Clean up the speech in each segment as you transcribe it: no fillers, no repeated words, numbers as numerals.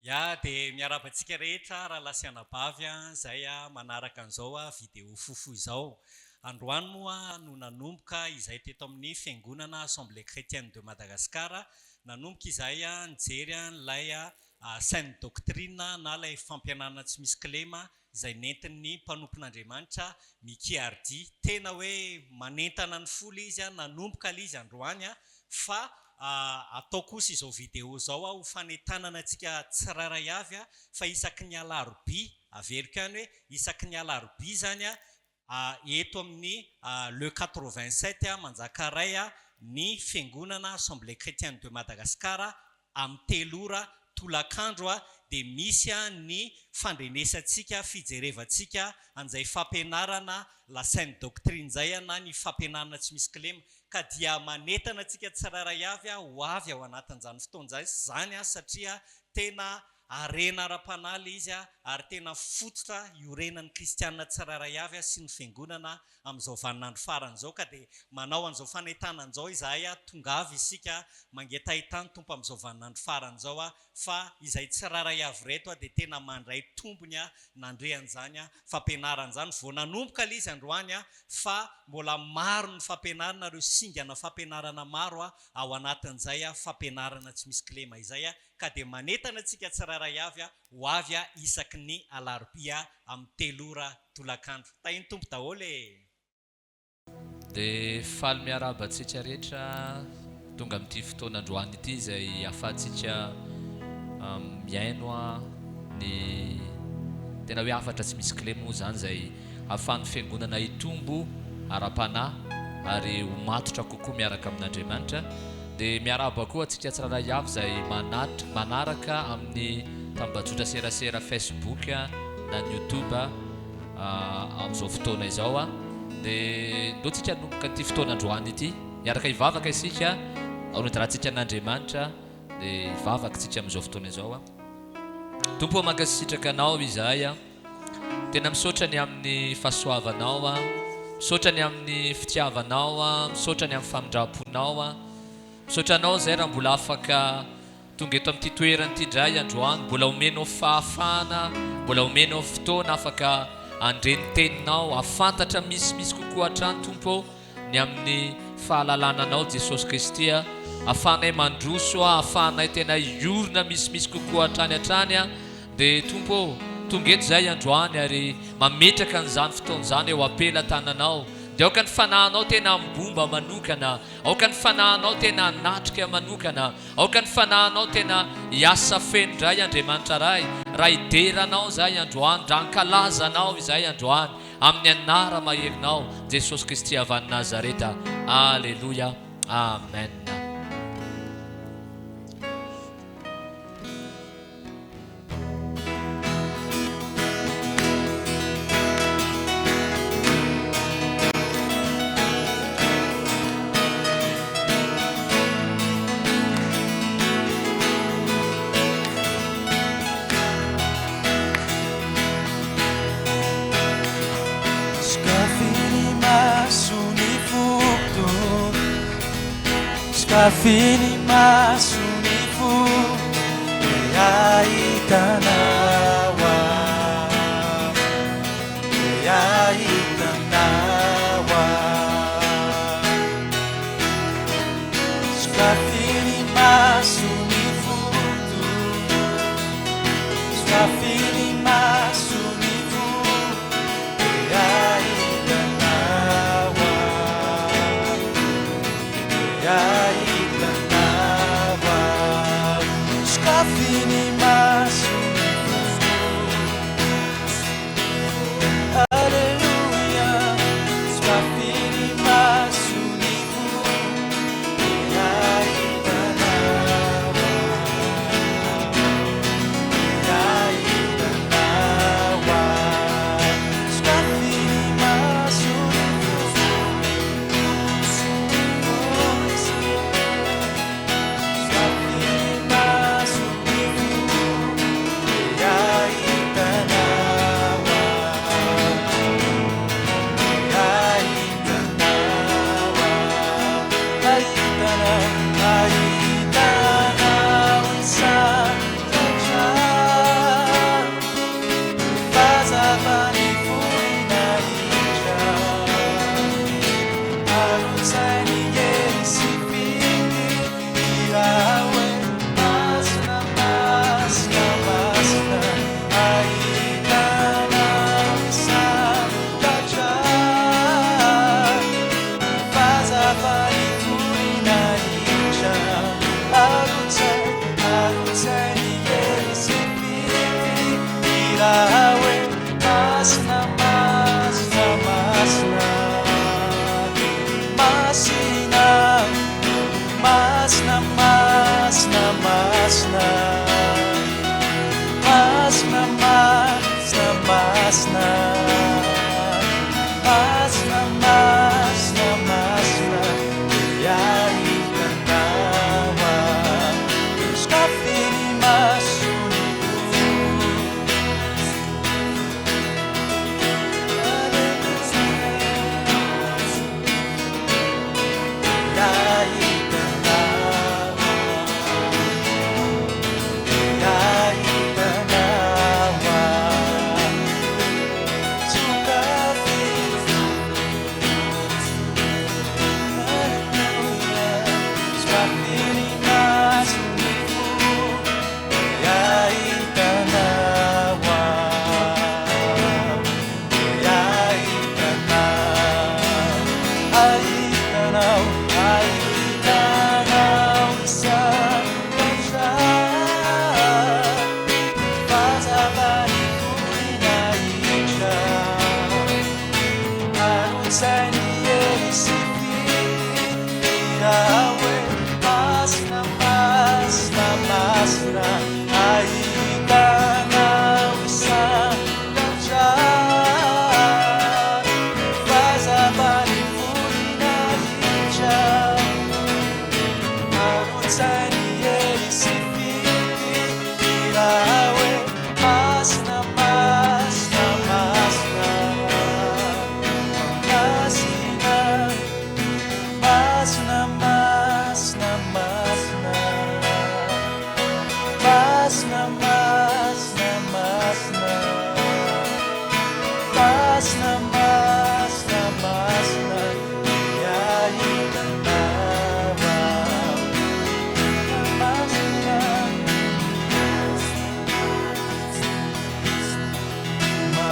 Ya dia miarahaba antsika rehetra rahalahy sy anabavy izay manaraka an'izao vidéo fohifohy izao. Androany moa no nanomboka izay teto amin'ny fiangonana Assemblée Chrétienne de Madagascar, nanomboka izahay nijery an'ilay Saine Doctrine na ilay fampianarana tsy misy kilema izay nentin'ny mpanompon'Andriamanitra Micky Hardy. Tena hoe manentana ny fo ilay izy, nanomboka ilay izy androany fa atao kosa izao video izao ho fanentanana antsika tsirairay avy fa isaky ny alarobia, averiko ihany hoe isaky ny alarobia izany eto amin'ny Le 87 Manjakaray ny fiangonana Assemblée Chrétienne de Madagascar amin'ny telo ora tolakandro dia misy ny fandrenesantsika, fijerevantsika an'izay fampianarana la saine doctrine izay na ny fampianarana tsy misy kilema ka dia manentana antsika tsirairay avy ho avy ao anatin'izany fotoana izany satria tena Harena ara-panahy ilay izy ary tena fototra iorenan'ny kristiana tsirairay avy sy ny fiangonana amin'izao vaninandro farany izao ka dia manao an'izao fanentanana izao izahay, tongava isika mangetaheta ny Tompo amin'izao vaninandro farany izao fa izay tsirairay avy ireto dia tena mandray tombony nandre an'izany fampianarana izany, vao nanomboka ilay izy androany fa mbola maro ny fampianarana, ireo singana fampianarana maro ao anatin'izay fampianarana tsy misy kilema izay. Ka dia manentana antsika tsirairay avy ho avy isaky ny alarobia amin'ny telo ora tolakandro. Tahin'ny Tompo daholo e! Dia faly miarahaba antsika rehetra tonga amin'ity fotoana androany ity izay ahafahantsika mihaino ny tena hoe hafatra tsy misy kilema moa izany izay ahafahan'ny fiangonana hitombo ara-panahy ary ho matotra kokoa miaraka amin'Andriamanitra. Dia miarahaba koa antsika tsirairay avy izay manatr manaraka amin'ny tambajotra serasera Facebook na ny YouTube amin'izao fotoana izao. Dia ndao tsika hanomboka an'ity fotoana androany ity. Hiaraka hivavaka isika, haonidirantsika an'Andriamanitra, dia hivavaka isika amin'izao fotoana izao. Tompo ô, mankasitraka Anao izahay. Tena misaotra ny amin'ny fahasoavanao aho, misaotra ny amin'ny fitiavanao aho, misaotra ny amin'ny famindram-ponao aho. Misaotra anao izay raha mbola afaka tonga eto amin'ity toerana ity indray androany, mbola omenao fahafahana, mbola omenao fotoana afaka handre ny teninao, hahafantatra misimisy kokoa hatrany Tompo ô. ny amin'ny fahalalana Anao Jesosy Kristy a, ahafahanay mandroso a, ahafahanay tena hiorina misimisy kokoa hatrany hatrany a, dia Tompo ô, tonga eto izahay androany ary mametraka an'izany fotoana izany eo am-pelatananao, dia aoka ny Fanahinao tena hambomba manokana, aoka ny Fanahinao tena hanatrika manokana, aoka ny Fanahinao tena hiasa feno indray Andriamanitra Ray, raha hidera Anao izahay androany, raha hankalaza Anao izahay androany. Amin'ny anara maherinao Jesosy Kristy avy any Nazareta Aleloia Amen. Sokafy ny maso ny foko, Sokafy ny maso ny foko, Dia ahitanao aho, Dia ahitanao aho. Sokafy ny maso ny foko, Sokafy ny maso ny foko, Dia ahitanao aho, Dia ahitanao aho. Sokafy ny maso.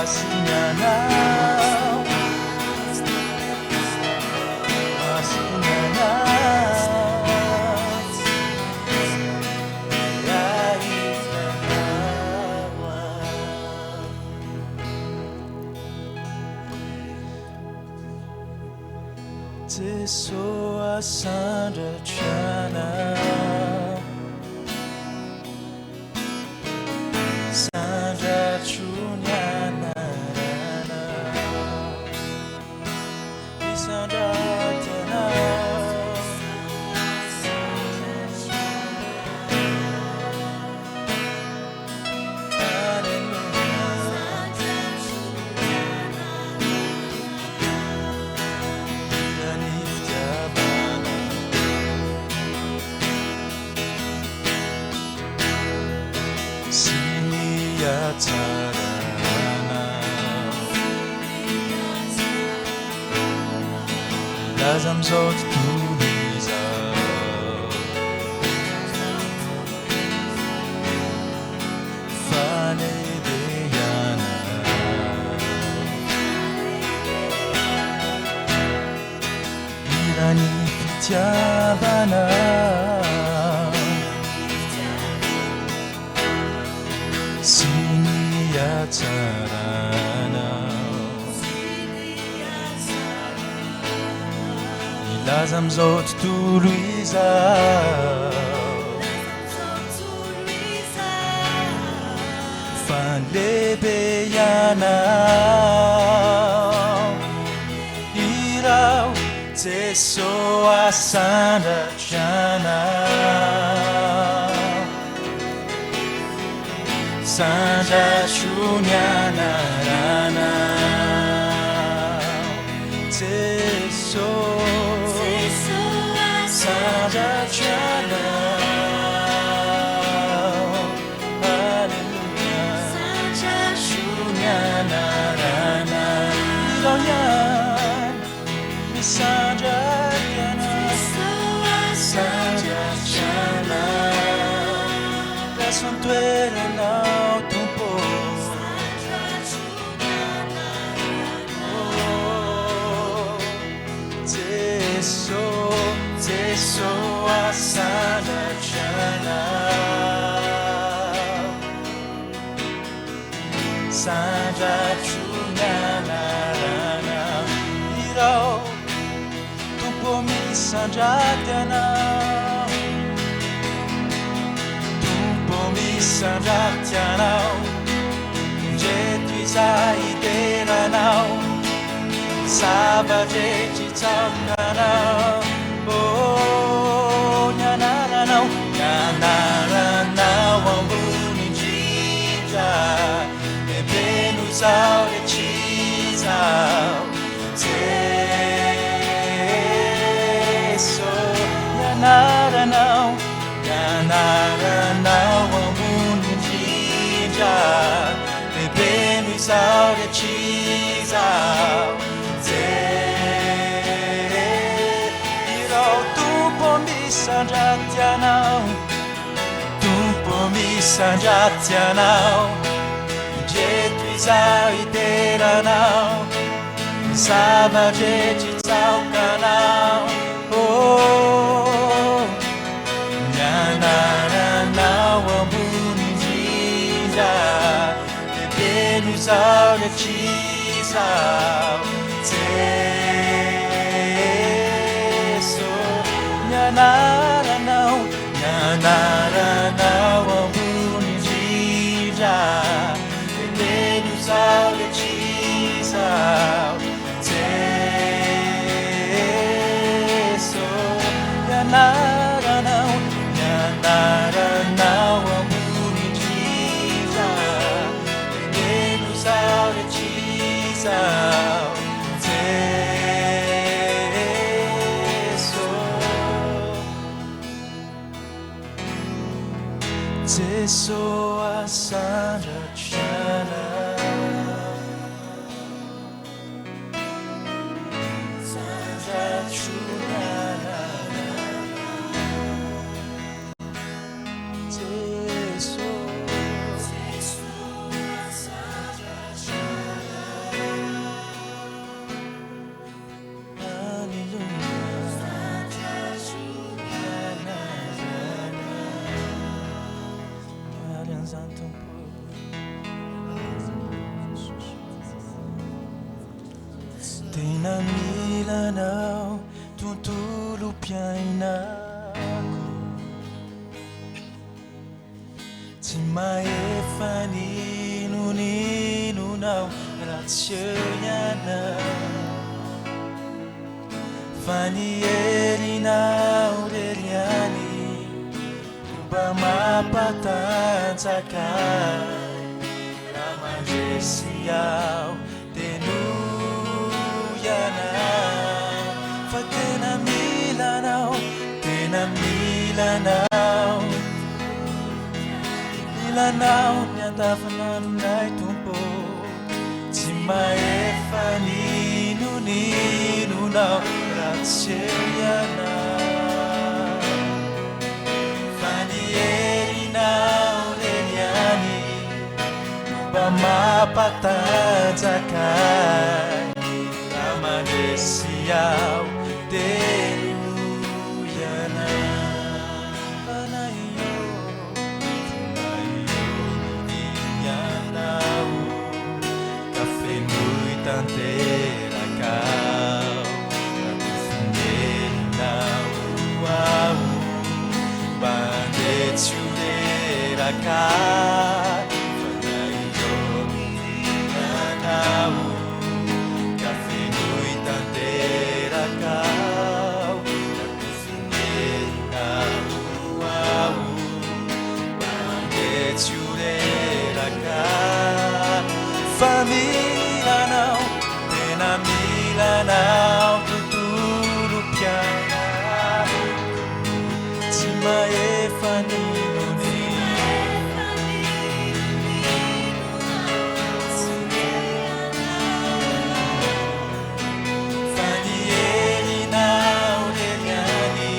Masina Anao, Masina Anao, Te hahita Anao aho. Jeso asandratra Anao. Sandratro ny anaranao, Misandratra anao. Aleloia. Hira ny fitiavana. Sy ny hatsarana. Milaza amin'izao tontolo izao. Fa lehibe ianao. Hira ny fitiavana. Sy ny hatsarana. Milaza amin'izao tontolo izao. Fa lehibe ianao. Hirao Jeso asandratra anao. Sandratro ny anaranao. Jeso sandratra anao. Aleloia. Ny anaranao. Hirao ihany misandratra anao. Sandratra anao. Raiso ny toeranao Tompo. Oh, Jeso, Jeso asandratra anao. Sandratro ny anaranao. Hirao Tompo misandratra anao. Tompo misandratra anao. Indreto izahay hidera anao. Zava-drehetra hitsaoka anao. Oh, ny anaranao, ny anaranao ambony indrindra. Lehibe noho izao rehetra izao. Jeso, ny anaranao, ny anaranao ambony indrindra. Lehibe noho izao rehetra izao. Hirao Tompo misandratra anao. Tompo misandratra anao. Indreto izaho hidera anao. Zava-drehetra hitsaoka anao. Oh, ny anaranao ambony indrindra. Lehibe noho izao rehetra izao. Jeso, ny anaranao, ny anaranao ambony indrindra. Lehibe noho izao rehetra izao. Jeso, ny anaranao, ny anaranao ambony indrindra. Lehibe noho izao rehetra izao. Jeso. Jeso asandratra anao. Sandratro ny anaranao. Jeso. Tena mila anao tontolom-piainako. Tsy mahefa n'inon'inona aho raha tsy eo ianao. Fa ny herinao irery ihany no mba mampatanjaka ahy. Raha mandresy aho dia noho ianao. Fa tena mila anao, tena mila anao. Mila anao ny andavanandronay Tompo ô. Tsy mahefa n'inon'inona aho raha tsy eo ianao. Fa ny herinao irery ihany no mba mampatanjaka ahy. Raha mandresy aho dia noho ianao. Fanahy ô, fanahy ô, ianao ka fenoy tanteraka aho. Rakofin'herinao aho mba handeha tsy ho reraka. Fanahy ô, ianao ka fenoy tanteraka aho. Rakofin'herinao aho mba handeha tsy ho reraka. Fa mila anao, tena mila anao tontolom-piainako. Tsy mahefa n'inon'inona. Fa ny herinao irery ihany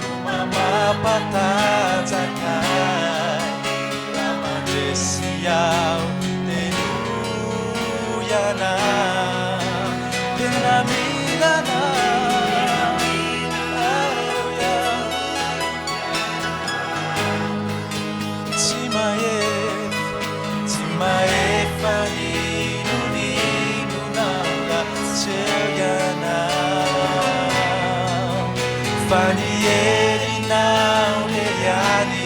no mampatanjaka ahy. Raha mandresy aho dia noho ianao. Tena mila anao. Aleloia. Tsy mahefa, tsy mahefa n'inon'inona raha tsy eo ianao. Fa ny herinao irery ihany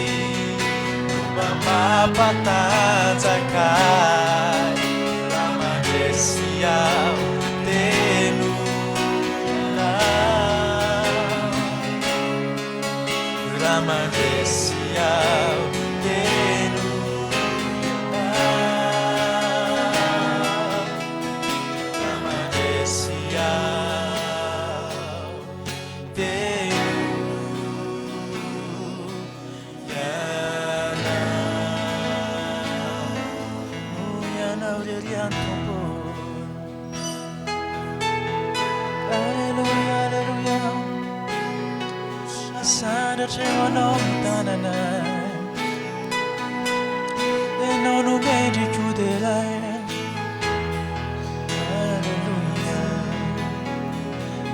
no mba mampatanjaka ahy. Raha mandresy aho dia noho ianao. Raha mandresy aho dia noho ianao. Raha mandresy aho dia noho ianao. Noho ianao irery ihany Tompo. Aleloia, aleloia. Asandratra eo anao ny tananay. Ianao no mendrika ho deraina. Aleloia.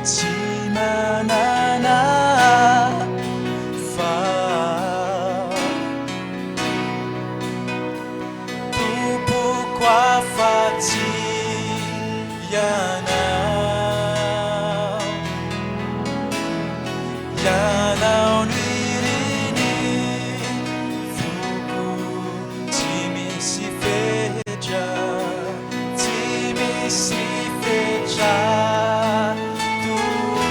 Tsy manana fa tompoko afa-tsy ianao. Ianao no irin'ny foko, tsy misy fetra, tsy misy fetra. Toko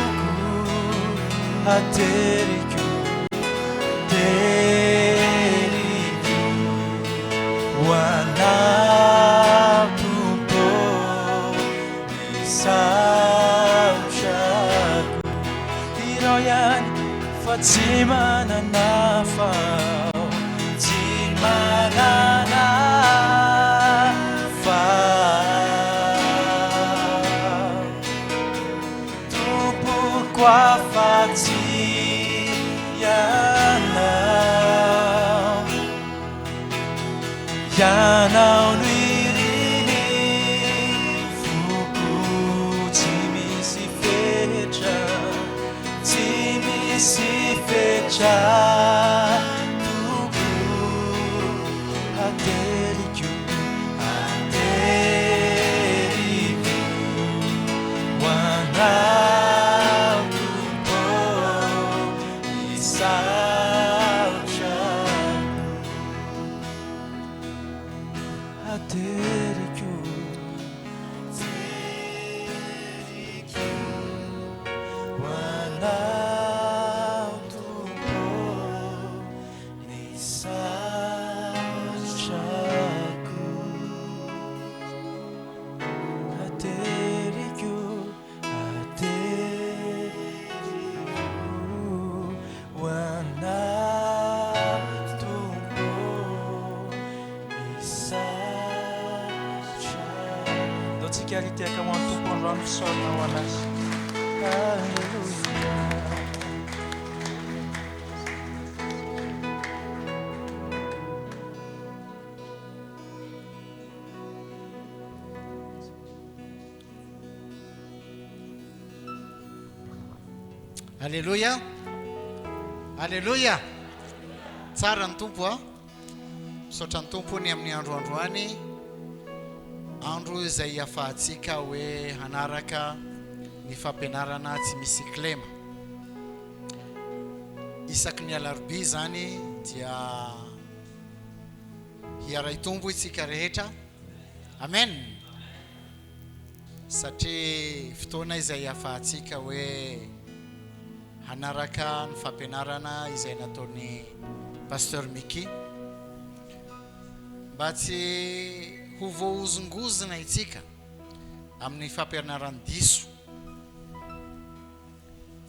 ateriko, teriko ho anao Tompo ny saotrako. Irao ihany fa tsy manana fa tsy manana fa tompoko afa-tsy ianao. Ianao no irin'ny foko, tsy misy fetra, tsy misy fetra. Toko ateriko, ateriko Ateriko Ateriko ho Anao Tompo ô ny satrako. Ateriko Ateriko ho Anao Tompo ô ny satrako. Ndao tsika ary hitehaka ho an'ny Tompo androany fisaorana ho an'Azy. Aleloia. Aleloia! Aleloia! Tsara ny Tompo a! Misaotra ny Tompo ny amin'ny andro androany, andro izay hiafahantsika hoe hanaraka ny fampianarana tsy misy kilema. Isaky ny alarobia izany dia hiara-hitombo isika rehetra. Amen! Satria fotoana izay ahafahantsika hoe hanaraka ny fampianarana izay nataon'i Pasteur Micky. Mba tsy ho voahozongozona isika amin'ny fampianaran-diso.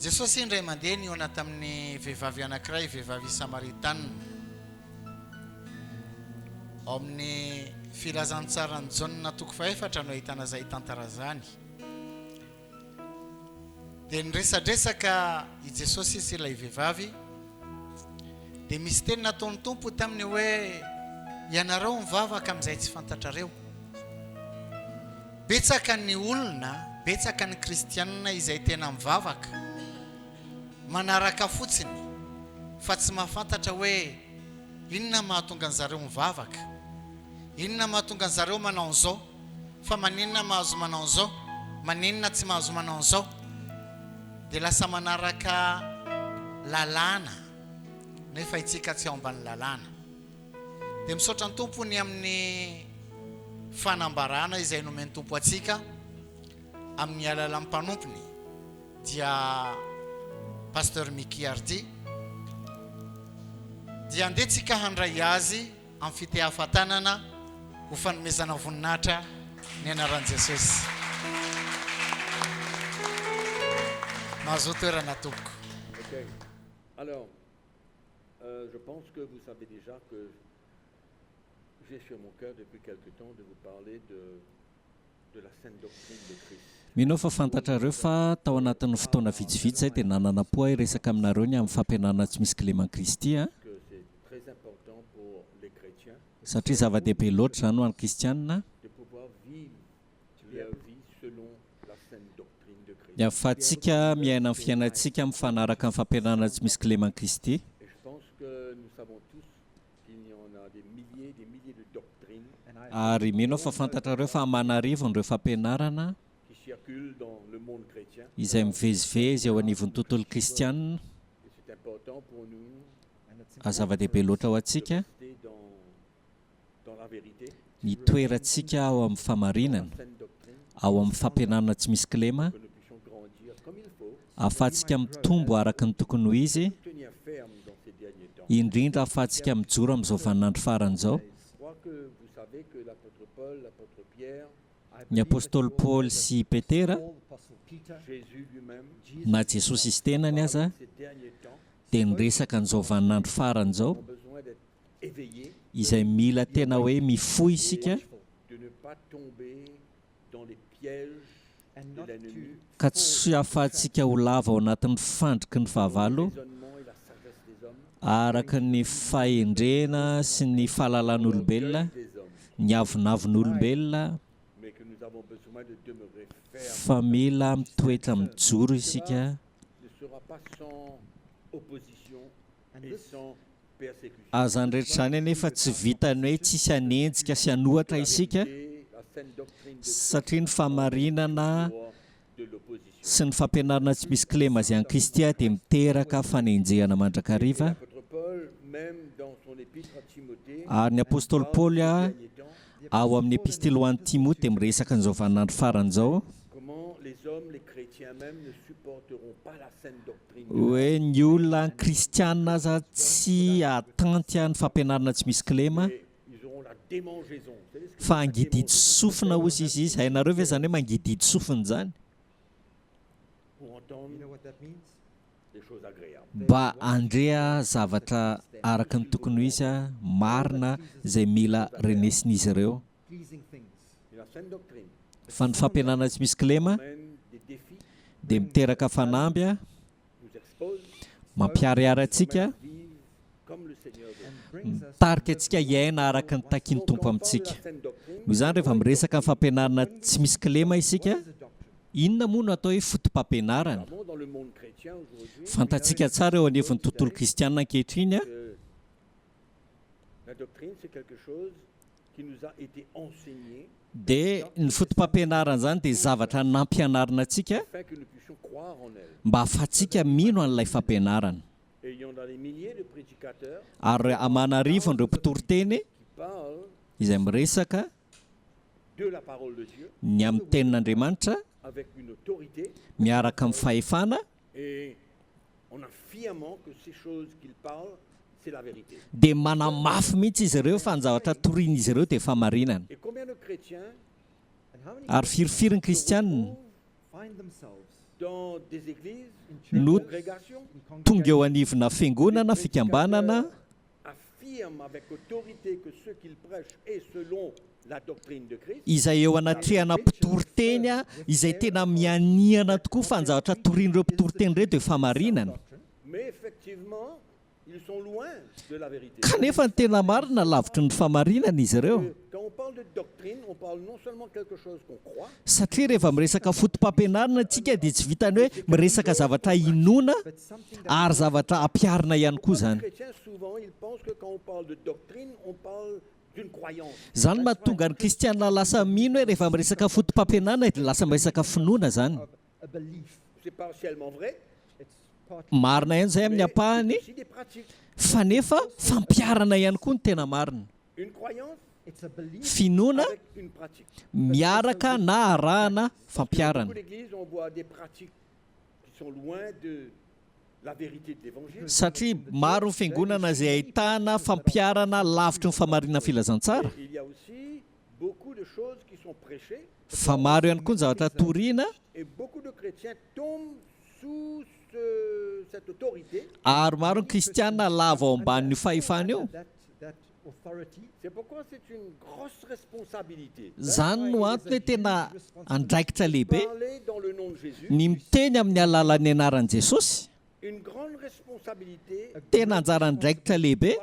Jesosy indray mandeha nihaona tamin'ny vehivavy anankiray, vehivavy Samaritanina. Ao amin'ny Filazantsaran'i Jaona toko fahefatra no ahitana izay tantara izany. Dia niresadresaka i Jesosy sy ilay vehivavy. Dia misy teny nataon'ny Tompo taminy hoe, Ianareo mivavaka amin'izay tsy fantatrareo. Betsaka ny olona, betsaka ny kristianina izay tena mivavaka, manaraka fotsiny fa tsy mahafantatra hoe inona mahatonga an'zareo mivavaka, inona mahatonga an'zareo manao an'izao, fa maninona mahazo manao an'izao, maninona tsy mahazo manao an'izao. Dia lasa manaraka lalàna nefa itsika tsy ao ambany lalàna. Dia misaotra ny Tompo ny amin'ny fanambarana izay nomen'ny Tompo antsika amin'ny alalan'ny mpanompony dia Pasteur Micky Hardy. Dia andeha tsika handray azy amin'ny fitehafa-tanana ho fanomezana voninahitra ny anaran'i Jesosy. Mahazoa toerana tompoko. Ok. Alors, euh, je pense que vous savez déjà que j'ai sur mon cœur depuis quelque temps de vous parler de, de la sainte doctrine de Christ. Mino aho fa fantatrareo fa tao anatin'ny fotoana vitsivitsy izay dia nanana po aho hiresaka aminareo ny amin'ny fampianarana tsy misy kileman'i Kristy a, Que c'est très important pour les chrétiens satria zava-dehibe loatra izany ho an'ny kristiana, de pouvoir vivre leur vie selon la sainte doctrine de Christ. ny ahafahantsika miaina ny fiainantsika mifanaraka amin'ny fampianarana tsy misy kileman'i Kristy. Et je pense que nous savons tous qu'il y en a des milliers, des milliers de doctrines Ary mino aho fa fantatrareo fa aman'arivony ireo fampianarana qui circulent dans le monde chrétien. izay mivezivezy eo anivon'ny tontolo kristiana. Et c'est important pour nous Ary zava-dehibe loatra ho antsika de rester dans, dans la vérité, ny toerantsika ao amin'ny fahamarinana, la sainte doctrine, ao amin'ny fampianarana tsy misy kilema, que nous puissions grandir comme il faut, ahafahantsika mitombo araka ny tokony ho izy, tenir ferme dans ces derniers temps. indrindra ahafahantsika mijoro amin'izao vaninandro farany izao. Je crois que vous savez que l'apôtre Paul, l'apôtre Pierre, Ny apostoly Paoly sy i Petera, Jésus lui-même, na Jesosy izy tenany aza, ces derniers temps, dia niresaka an'izao vaninandro farany izao, ont besoin d'être éveillés, izay mila tena hoe mifoha isika, de ne pas tomber dans les pièges de l'ennemi, ka tsy ahafahantsika ho lava ao anatin'ny fandriky ny fahavalo, raisonnement et la sagesse des hommes, araka ny fahendrena sy ny fahalalan'olombelona, des hommes, ny avonavon'olombelona, mais que nous avons besoin de demeurer fermes. fa mila mitoetra mijoro isika. Ne sera pas sans opposition et sans persécution. Ary izany rehetra izany anefa tsy vitan'ny hoe tsisy hanenjika sy hanohatra isika, Et la sainte doctrine de satria ny fahamarinana de l'opposition. sy ny fampianarana tsy misy kilema izay an'i Kristy dia miteraka fanenjehana mandrakariva. L'apôtre Paul, même dans son épître à Timothée, Ary ny apostoly Paoly dernier temps, Ao amin'ny epistily ho an'i Timoty dia miresaka an'izao vaninandro farany izao, hoe ny olona kristiana aza tsy hahatanty ny fampianarana tsy misy kilema, fa hangidihidy sofina hozy izy izy. Hainareo ve izany hoe mangidihidy sofina izany? Mba handre zavatra araka ny tokony ho izy, marina, izay mila renesin'izy ireo. Fa ny fampianarana tsy misy kilema dia miteraka fanamby, mampiharihary antsika, mitarika antsika hiaina araka ny takin'ny Tompo amintsika. Noho izany, rehefa miresaka ny fampianarana tsy misy kilema isika, inona moa no atao hoe fotopampianarana? Fantatsika tsara eo anivon'ny tontolo kristiana ankehitriny, Dia ny fotopampianarana izany dia zavatra nampianarina antsika mba hahafahantsika mino an'ilay fampianarana. Ary aman'arivony ireo mpitoriteny izay miresaka ny amin'ny tenin'Andriamanitra miaraka amin'ny fahefana, dia manamafy mihitsy izy ireo fa ny zavatra torian'izy ireo dia fahamarinana. Ary firifiry ny kristiana no tonga eo anivona fiangonana, fikambanana, izay eo anatrehana mpitory teny izay tena mianiana tokoa fa ny zavatra torian'ireo mpitory teny ireo dia fahamarinana. Kanefa ny tena marina, lavitry ny fahamarinana izy ireo. Satria rehefa miresaka fotopampianarana isika dia tsy vitan'ny hoe miresaka zavatra inoana ary zavatra ampiharina ihany koa izany. Izany no mahatonga ny kristiana lasa mino hoe rehefa miresaka fotopampianarana dia lasa miresaka finoana izany. Marina ihany izay amin'ny ampahany fa nefa fampiharana ihany koa no tena marina. Finoana miaraka na arahana fampiharana. Satria maro ny fiangonana izay ahitana fampiharana lavitry ny fahamarinan'ny filazantsara, fa maro ihany koa ny zavatra torina, ary maro ny kristiana lavo ao ambanin'io fahefana io. Izany no antony hoe tena andraikitra lehibe ny miteny amin'ny alalan'ny anaran'i Jesosy. Tena anjara andraikitra lehibe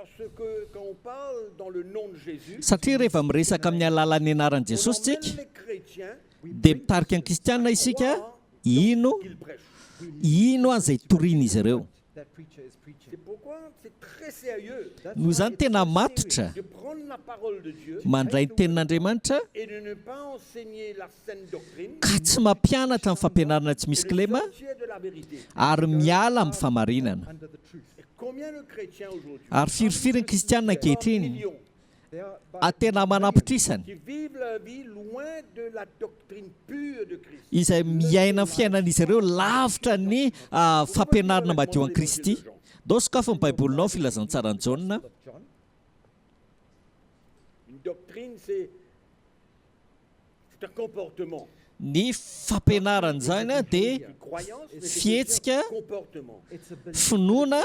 satria rehefa miresaka amin'ny alalan'ny anaran'i Jesosy tsika dia mitarika ny kristiana isika hino hino an'izay torian'izy ireo. Noho izany tena matotra mandray ny tenin'Andriamanitra ka tsy mampianatra ny fampianarana tsy misy kilema ary miala amin'ny famarinana. Ary firifiry ny kristiana ankehitriny tena aman'ampitrisany izay miaina ny fiainan'izy ireo lavitra ny fampianarana madio an'i Kristy. Ndao sokafy ny Baibolinao, Filazantsaran'i Jaona. Ny fampianarana izany dia fihetsika, finoana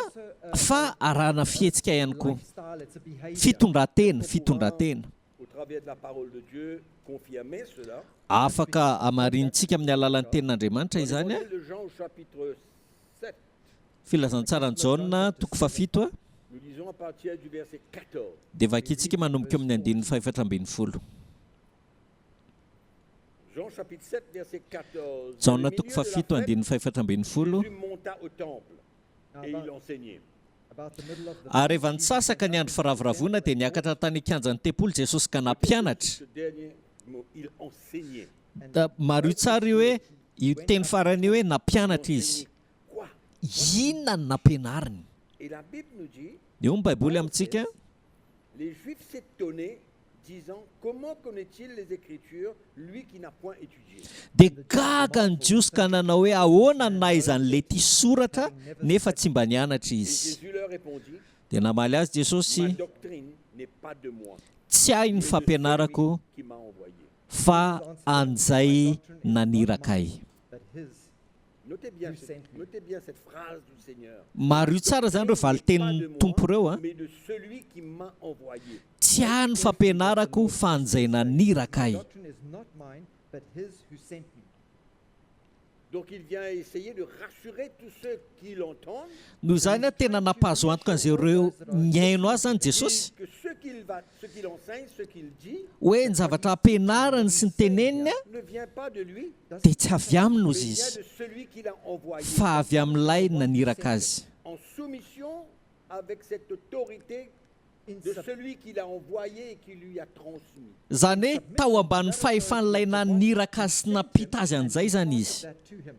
fa arahana fihetsika ihany koa. Fitondran-tena, fitondran-tena. Afaka hamarinintsika amin'ny alalan'ny Tenin'Andriamanitra izany. Filazantsaran'i Jaona, toko fahafito, dia vakintsika manomboka eo amin'ny andininy fahefatra ambin'ny folo. Jaona toko fahafito andininy fahefatra ambin'ny folo. Ary rehefa nisasaka ny andro firavoravoana dia niakatra tany an-kianjan'ny tempoly Jesosy ka nampianatra. Mariho tsara io hoe io teny farany io hoe nampianatra izy. Inona no nampianariny? Eo ny Baiboly amintsika. disant, Comment connaît-il les Écritures, lui qui n'a point étudié? Dia gaga ny Jiosy ka nanao hoe, Ahoana no nahaizan'ilay soratra, nefa tsy mba nianatra Et izy? Jésus leur répondit, Dia namaly azy Ma Jesosy, doctrine n'est pas de moi, Tsy ahy ny mais de celui fampianarako, qui m'a envoyé. fa an'izay naniraka ahy. But his Notez bien, Who cette, sent me. notez bien cette phrase du Seigneur. Mariho tsara izany ireo N'est pas de valin-tenin'ny moi, Tompo ireo a. mais de celui qui m'a envoyé. Tsy ahy ny fampianarako, fa an'izay naniraka ahy. doctrine is not mine, but his who sent me. Donc il vient essayer de rassurer tous ceux qui l'entendent, Noho izany a, tena nampahazo antoka an'izay ireo nihaino azy izany Jesosy, que ce qu'il va, ce qu'il enseigne, ce qu'il dit, hoe ny zavatra ampianarany sy ny teneniny a, ne vient pas de lui, dia tsy avy aminy mais ozy vient izy, de celui qui l'a envoyé. fa avy amin'ilay naniraka azy. En soumission avec cette autorité In de sub- celui qui l'a envoyé et qui lui a transmis. Izany hoe tao ambanin'ny fahefan'ilay naniraka azy sy nampita azy an'izay izany izy. that to him.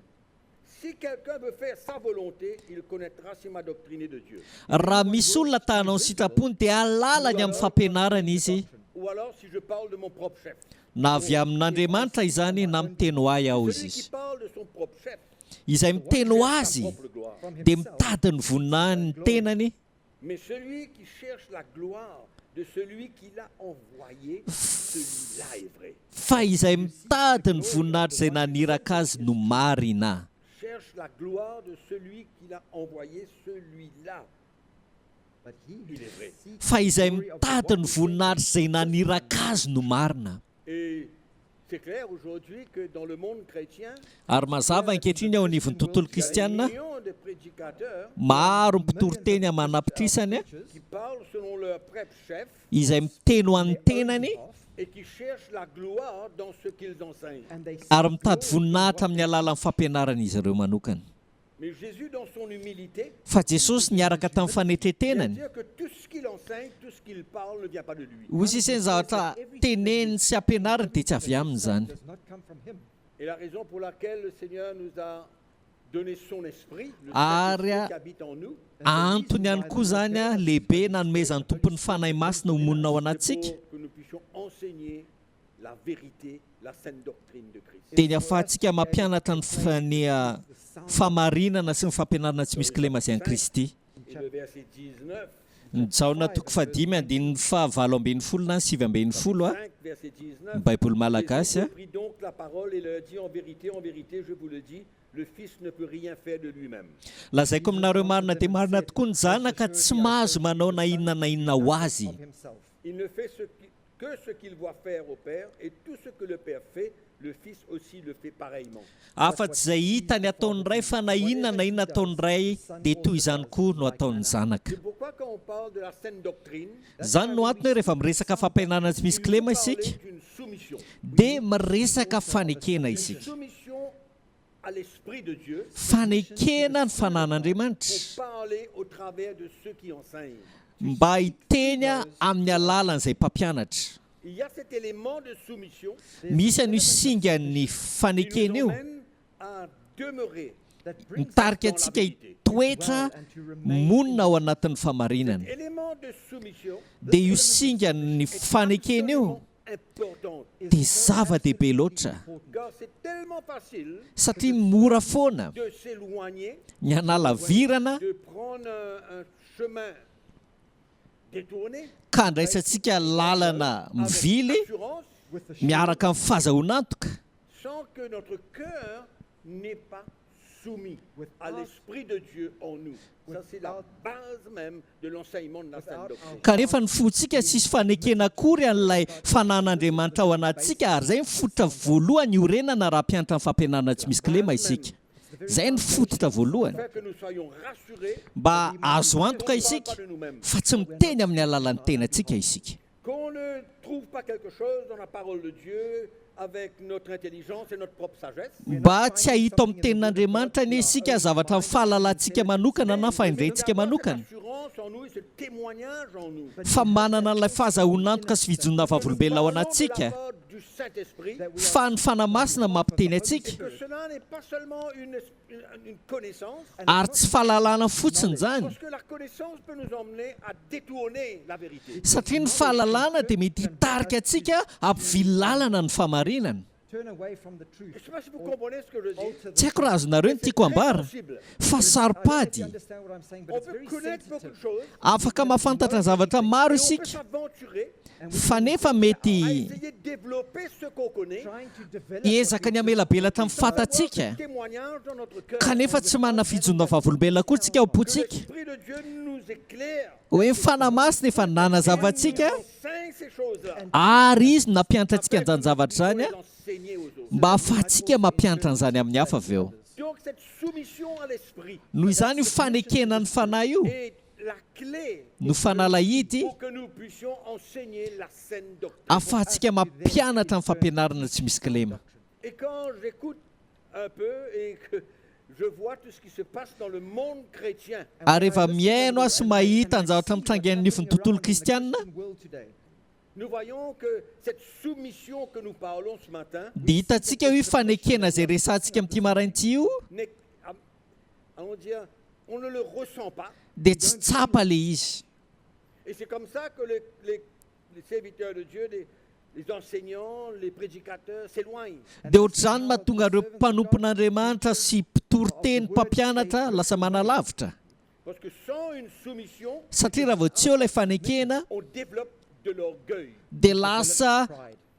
Si quelqu'un veut faire sa volonté, il connaîtra si ma doctrine est de Dieu. Raha misy olona ta hanao ny sitrapony dia halalany amin'ny fampianarana izy, Ou alors si je parle de mon propre chef. na avy amin'Andriamanitra izany na miteny ho ahy aho Celui izy. qui parle de son propre chef Izay miteny ho cherche sa azy propre gloire. From dia himself, mitady ny voninahiny ny tenany, Mais celui qui cherche la gloire de celui qui l'a envoyé, celui-là est vrai. fa izay mitady ny voninahitra izay naniraka azy no marina. Cherche la gloire de celui qui l'a envoyé, celui-là, but he who il est vrai. seeks Fa izay the glory of the mitady one ny who sent him voninahitra izay naniraka azy no marina. Et c'est clair aujourd'hui que dans le monde chrétien, Ary mazava ankehitriny ao anivon'ny tontolo il y a des kristianina, millions de prédicateurs maro ny mpitoriteny aman'apitrisany qui parlent selon leur propre chef izay miteny ho an'ny tenany et qui cherchent la gloire dans ce qu'ils enseignent. and they seek ary mitady glory in voninahitra what amin'ny alalan'ny fampianaran'izy ireo manokana. Mais Jésus, dans son humilité, Fa Jesosy niaraka tamin'ny vient fanetretenany. dire que tout ce qu'il enseigne, tout ce qu'il parle ne vient pas de lui. Hoy izy ny zavatra teneniny sy ampianariny dia tsy avy aminy izany. does not come from him. Et la raison pour laquelle le Seigneur nous a donné son esprit, le Ary Saint-Esprit qui habite en nous, Antony ihany koa izany a, lehibe nanomezan'ny tompon'ny fanahy masina ho monina ao c'est anatintsika pour que nous puissions enseigner la vérité, la sainte doctrine de Christ. dia ny ahafahantsika mampianatra ny fa- ny ah, famarinana sy ny fampianarana tsy misy kilema izay an'i Kristy. Et le verset 19, Ny Jaona toko fahadimy andininy faha-18 na ny 19 a, 5, verset 19, ny Baiboly malagasy Jésus a, reprit donc la parole et leur dit en vérité, en vérité, je vous le dis, le Fils ne peut rien faire de lui-même. lazaiko aminareo marina dia marina tokoa ny zanaka tsy mahazo manao na inona na inona ho azy. Of himself. Il ne fait ce qui- que ce qu'il voit faire au Père, et tout ce que le Père fait, le Fils aussi le fait pareillement. Afa-tsy izay hitany ataon'ny ray fa na inona na inona ataon'ny ray dia toy izany koa no ataon'ny zanaka. C'est pourquoi quand on parle de la sainte doctrine, Izany no antony hoe rehefa miresaka fampianarana tsy misy il kilema faut parler isika d'une soumission. dia miresaka fanekena Une isika. soumission à l'Esprit de Dieu Fanekena ny fanan'Andriamanitra pour parler au travers de ceux qui enseignent. mba hiteny a amin'ny alalan'izay mpampianatra. Il y a cet élément de soumission Misy an'io singan'ny qui fanekena nous io emmène à demeurer That brings us mitarika antsika hitoetra monina ao anatin'ny famarinana. Élément de soumission Dia io singan'ny fanekena io absolument important, dia zava-dehibe loatra car c'est tellement facile satria mora foana de s'éloigner, ny hanalavirana de prendre un chemin détourné ka handraisantsika lalana avec mivily assurance, with the miaraka amin'ny fahazahoan'antoka sans que notre cœur n'est pas soumis à l'Esprit de Dieu en nous. Ça, c'est la base même de l'enseignement de la Sainte Doctrine. kanefa ny fontsika tsisy fanekena akory an'ilay fanan'Andriamanitra ao anatintsika ary izay ny fototra voalohany iorenana raha mpianatra ny fampianarana tsy misy kilema isika. Izay ny fototra voalohany Afin que nous soyons rassurés mba azo antoka qu'on ne parle isika pas de nous-mêmes, fa tsy miteny amin'ny alalan'ny tenantsika isika. qu'on ne trouve pas quelque chose dans la parole de Dieu avec notre intelligence et notre propre sagesse, Mba tsy hahita ao amin'ny tenin'Andriamanitra anie isika zavatra ny fahalalantsika manokana na fahendrentsika d'avoir cette manokana assurance en nous et ce témoignage en nous. fa manana an'ilay fahazahoan'antoka sy fijoroana vavolombelona ao Parlons de la anatintsika part du du Saint-Esprit, Fa ny Fanahy Masina mampiteny antsika. et que cela n'est pas seulement une, une- une connaissance, Ary tsy fahalalana fotsiny izany. parce que la connaissance peut nous emmener à détourner la vérité. Satria ny fahalalana dia mety hitarika antsika hampivily lalana ny fahamarinana. Turn away from the truth. Je ne sais pas si vous comprenez ce que je dis. Alter the Tsy haiko raha azonareo ny tiako ambara Possible. fa I don't know if saro-pady. you understand what I'm saying, but On it's peut very connaître beaucoup de sensitive. choses Afaka mahafantatra zavatra maro et on peut isika s'aventurer fa nefa à mety essayer de développer ce qu'on connaît, Trying to develop hiezaka ny hamelabelatra ny fantatsika avoir ce témoignage dans notre cœur. kanefa tsy manana fijoroana vavolombelona koa tsika ao Que am-pontsika. l'Esprit de Dieu nous éclaire, Hoe ny Fanahy Masina efa nanazava antsika nous enseigne ces choses-là. ary izy no nampianatra antsika an'izany zavatra izany les a, enseigner aux autres. mba hahafahantsika mampianatra an'izany amin'ny hafa avy eo. Donc cette soumission à l'Esprit Noho izany io fanekena ny Fanahy io est la clé no fanalahidy pour que nous puissions enseigner la saine doctrine. ahafahantsika mampianatra ny fampianarana tsy misy kilema. Et quand j'écoute un peu et que je vois tout ce qui se passe dans le monde chrétien, Ary rehefa mihaino aho sy mahita ny zavatra mitranga eny anivon'ny tontolo kristianina world today. nous voyons que cette soumission que nous parlons ce matin dia hitantsika hoe fanekena izay resahantsika amin'ity maraina ity io n'est, allons dire, on ne le ressent pas. dia tsy tsapa le izy. Et c'est comme ça que les, les- les serviteurs de Dieu, les, les enseignants, les prédicateurs s'éloignent. Dia ohatr'izany mahatonga ireo mpanompon'Andriamanitra sy mpitory teny mpampianatra lasa manalavitra. Parce que sans une soumission, Satria raha vao tsy eo ilay fanekena on développe de l'orgueil. dia lasa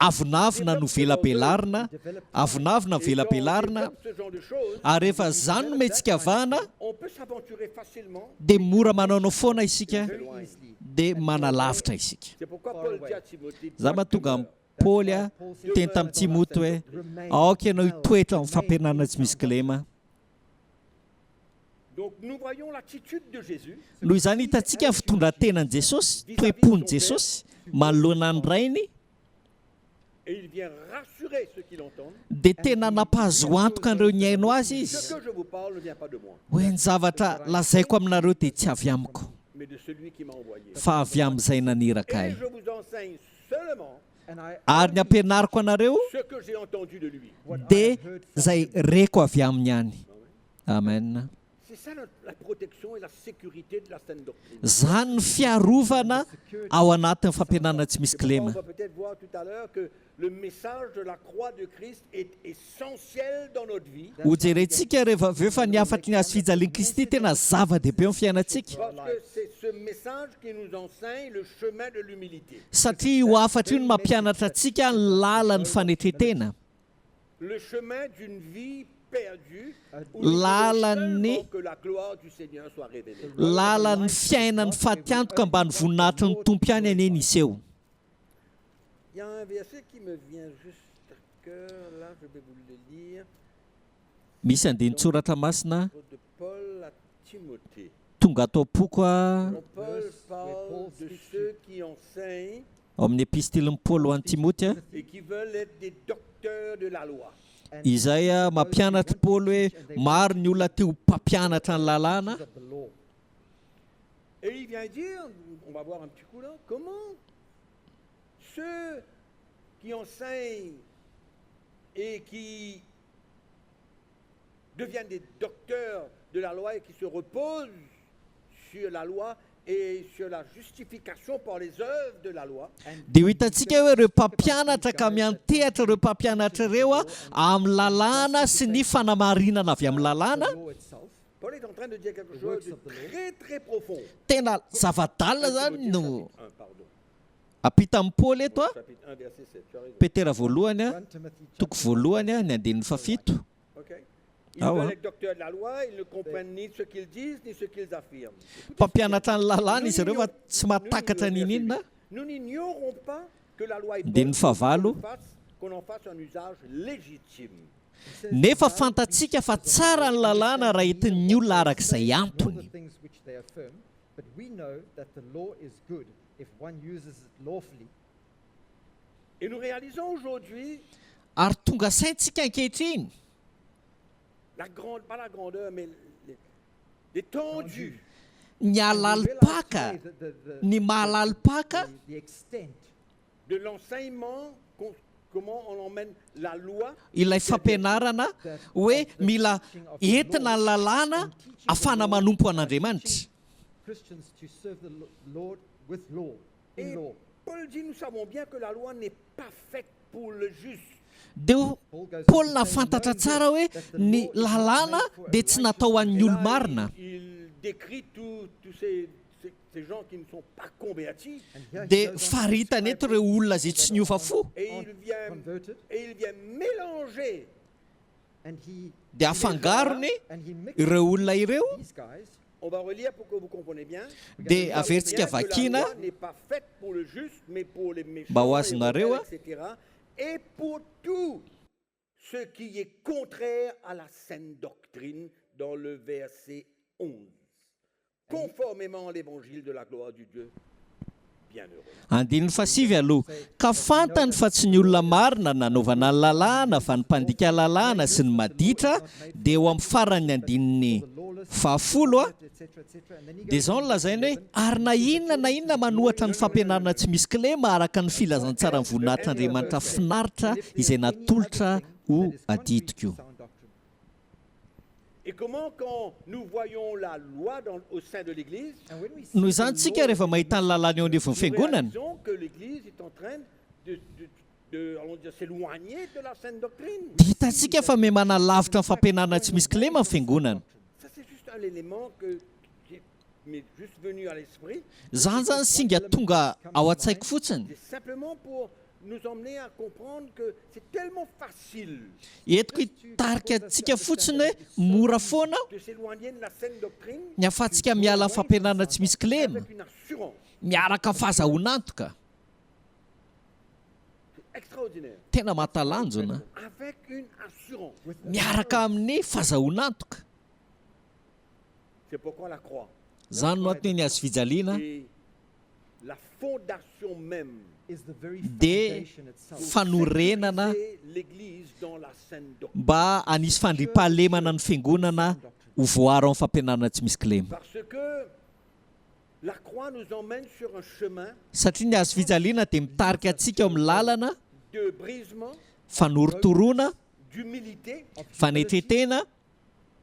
avonavona no velabelarina, avonavona Et quand on velabelarina développe ce genre de choses, ary rehefa izany no mihetsika vahana on peut s'aventurer facilement. dia mora manaonao foana isika Very easily. dia manalavitra isika. C'est pourquoi Paul dit à Timothée, Za mahatonga amin'i Paoly a teny tamin'i Timoty hoe aoka ianao hitoetra amin'ny fampianarana tsy misy kilema. Donc nous voyons l'attitude de Jésus Noho izany hitantsika ny fitondran-tenan'i Jesosy, toe-pon'i Jesosy manoloana ny Rainy et il vient rassurer ceux qui l'entendent. dia tena nampahazo antoka an'ireo nihaino azy Ce izy que je vous parle ne vient pas de moi, hoe ny zavatra lazaiko aminareo dia tsy avy amiko mais de celui qui m'a envoyé. fa avy amin'izay naniraka Et ahy. je vous enseigne seulement And I Ary ny ampianariko anareo ce que j'ai entendu de lui. what I dia have heard from izay him. reko avy aminy ihany. Amen. C'est ça notre- la protection et la sécurité de la saine doctrine. Zany ny fiarovana ao anatin'ny fampianarana tsy misy C'est pourquoi kilema. on va peut-être voir tout à l'heure que le message de la croix de Christ est essentiel dans notre vie. Hojerentsika rehefa avy eo fa ny hafatry ny hazo fijalian'i Kristy tena zava-dehibe amin'ny fiainantsika. Parce que c'est ce message qui nous enseigne le chemin de l'humilité, Satria io hafatra io no mampianatra antsika ny lalan'ny fanetren-tena. le chemin d'une vie perdue où nous voulons Lalan'ny seulement que la gloire du Seigneur soit révélée. lalan'ny fiainan'ny fatiantoka mba ny voninahitry ny Tompo ihany anie ny hiseho. Il y a un verset qui me vient juste à cœur, là, je vais vous le lire, Misy andinin-tsoratra masina de Paul à Timothée. tonga ato am-poko a Quand Paul parle de ceux qui enseignent ao amin'ny epistilin'i Paoly ho an'i Timoty a, et qui veulent être des docteurs de la loi. izay a mampianatra Paoly hoe maro ny olona te ho mpampianatra ny lalàna Of the law. Et il vient dire, on va voir un petit coup là, comment ceux qui enseignent et qui deviennent des docteurs de la loi et qui se reposent sur la loi et sur la justification par les œuvres de la loi, dia ho hitantsika hoe ireo mpampianatra ka miantehatra ireo mpampianatra ireo a amin'ny lalàna sy ny fanamarinana avy amin'ny lalàna The law itself. Paul est en train de dire quelque chose de très très profond. tena zava-dalina 1 zany Timothée, no chapitre 1, pardon. ampita amin'ny Paoly eto a Chapitre 1, verset 7, tu as raison. Petera voalohany a 1 Timothy toko voalohany a ny andininy fahafito Ok. Ils Ah veulent ouais. être docteurs de la loi, ils ne comprennent ni ce qu'ils disent, ni ce qu'ils affirment. Écoutez ce mpampianatra ny lalàna Nous izy ireo fa n'ignorons- tsy mahatakatra nous n'inon'inona Nous n'ignorons pas que la loi est Andininy bonne, fahavalo. qu'on fasse- qu'on en fasse un usage légitime. nefa fantatsika fa tsara ny lalàna raha entin'ny olona arak'izay All the antony things which they affirm, but we know that the law is good if one uses it lawfully. Et nous réalisons aujourd'hui ary tonga saintsika ankehitriny la grande, pas la grandeur, mais l'étendue ny And we realize halalipaka today the- the- ny mahalalipaka the, the extent de l'enseignement qu'on Comment on emmène la loi Ilay fampianarana hoe mila entina ny lalàna afahana manompo an'Andriamanitra. Christians to serve the Lo- Lord with law, in Et law. Paul dit, nous savons bien que la loi n'est pas faite pour le juste. Dia Paoly nahafantatra tsara hoe ny lalàna dia tsy natao ho an'ny Et là, olo-marina. il, il décrit tous tous ces, ces- ces gens qui ne sont pas convertis. And here he Dia goes on to faritany eto describe ireo olona izay tsy niova fo. Et Aren't il vient, converted. et il vient mélanger and he Dia afangarony and he mixes ireo olona ireo. these guys. On va relire pour que vous compreniez bien. Dia Nous savons averintsika bien que la vakiana loi n'est pas faite pour le juste, mais pour les méchants, Mba ho les azonareo, rebelles, etc. Et pour tout ce qui est contraire à la saine doctrine, dans le verset 11. Conformément à l'évangile de la gloire du Dieu bienheureux. Andininy fahasivy aloha. Ka fantany fa tsy ny olona marina nanaovana ny lalàna fa ny mpandika lalàna sy ny maditra dia eo amin'ny faran'ny andininy fahafolo a etc., etc. And then he dia goes izao on no to lazainy hoe ary na inona na inona manohatra ny fampianarana tsy misy kilema araka ny filazantsara ny voninahitr'Andriamanitra finaritra And if there izay is any other natolotra thing ho that is contrary to adidiko. sound doctrine. Et comment, quand nous voyons la loi dans- au sein de l'Église, And when we see Noho the izany tsika law rehefa mahita ny lalàna eo anivon'ny nous fiangonana réalisons que l'Église est en train de, de- de, allons dire, s'éloigner de la saine doctrine. dia hitantsika fa mihamana lavitra ny fampianarana tsy misy kilema ny fiangonana. Ça, c'est juste un élément que, qui m'est juste venu à l'esprit. Zany zany singa tonga ao an-tsaiko fotsiny. C'est simplement pour nous emmener à comprendre que c'est tellement facile Entiko hitarika antsika fotsiny hoe mora foana de s'éloigner de la saine doctrine ny ahafahantsika miala amin'ny fampianarana tsy misy kilema avec une assurance. miaraka amin'ny fahazahoan'antoka. C'est extraordinaire. Tena mahatalanjona. Avec une assurance. Miaraka amin'ny fahazahoan'antoka. C'est pourquoi la croix Zany no antony ny hazo fijaliana est la fondation même is the very dia foundation itself. fanorenana C'est l'Église dans la saine doctrine. mba hanisy fandriampahalemana ny fiangonana ho voaro amin'ny fampianarana tsy misy kilema. Parce que la croix nous emmène sur un chemin Satria ny hazo fijaliana dia mitarika antsika eo amin'ny lalana de brisement, fanorotoroana, d'humilité fanetretena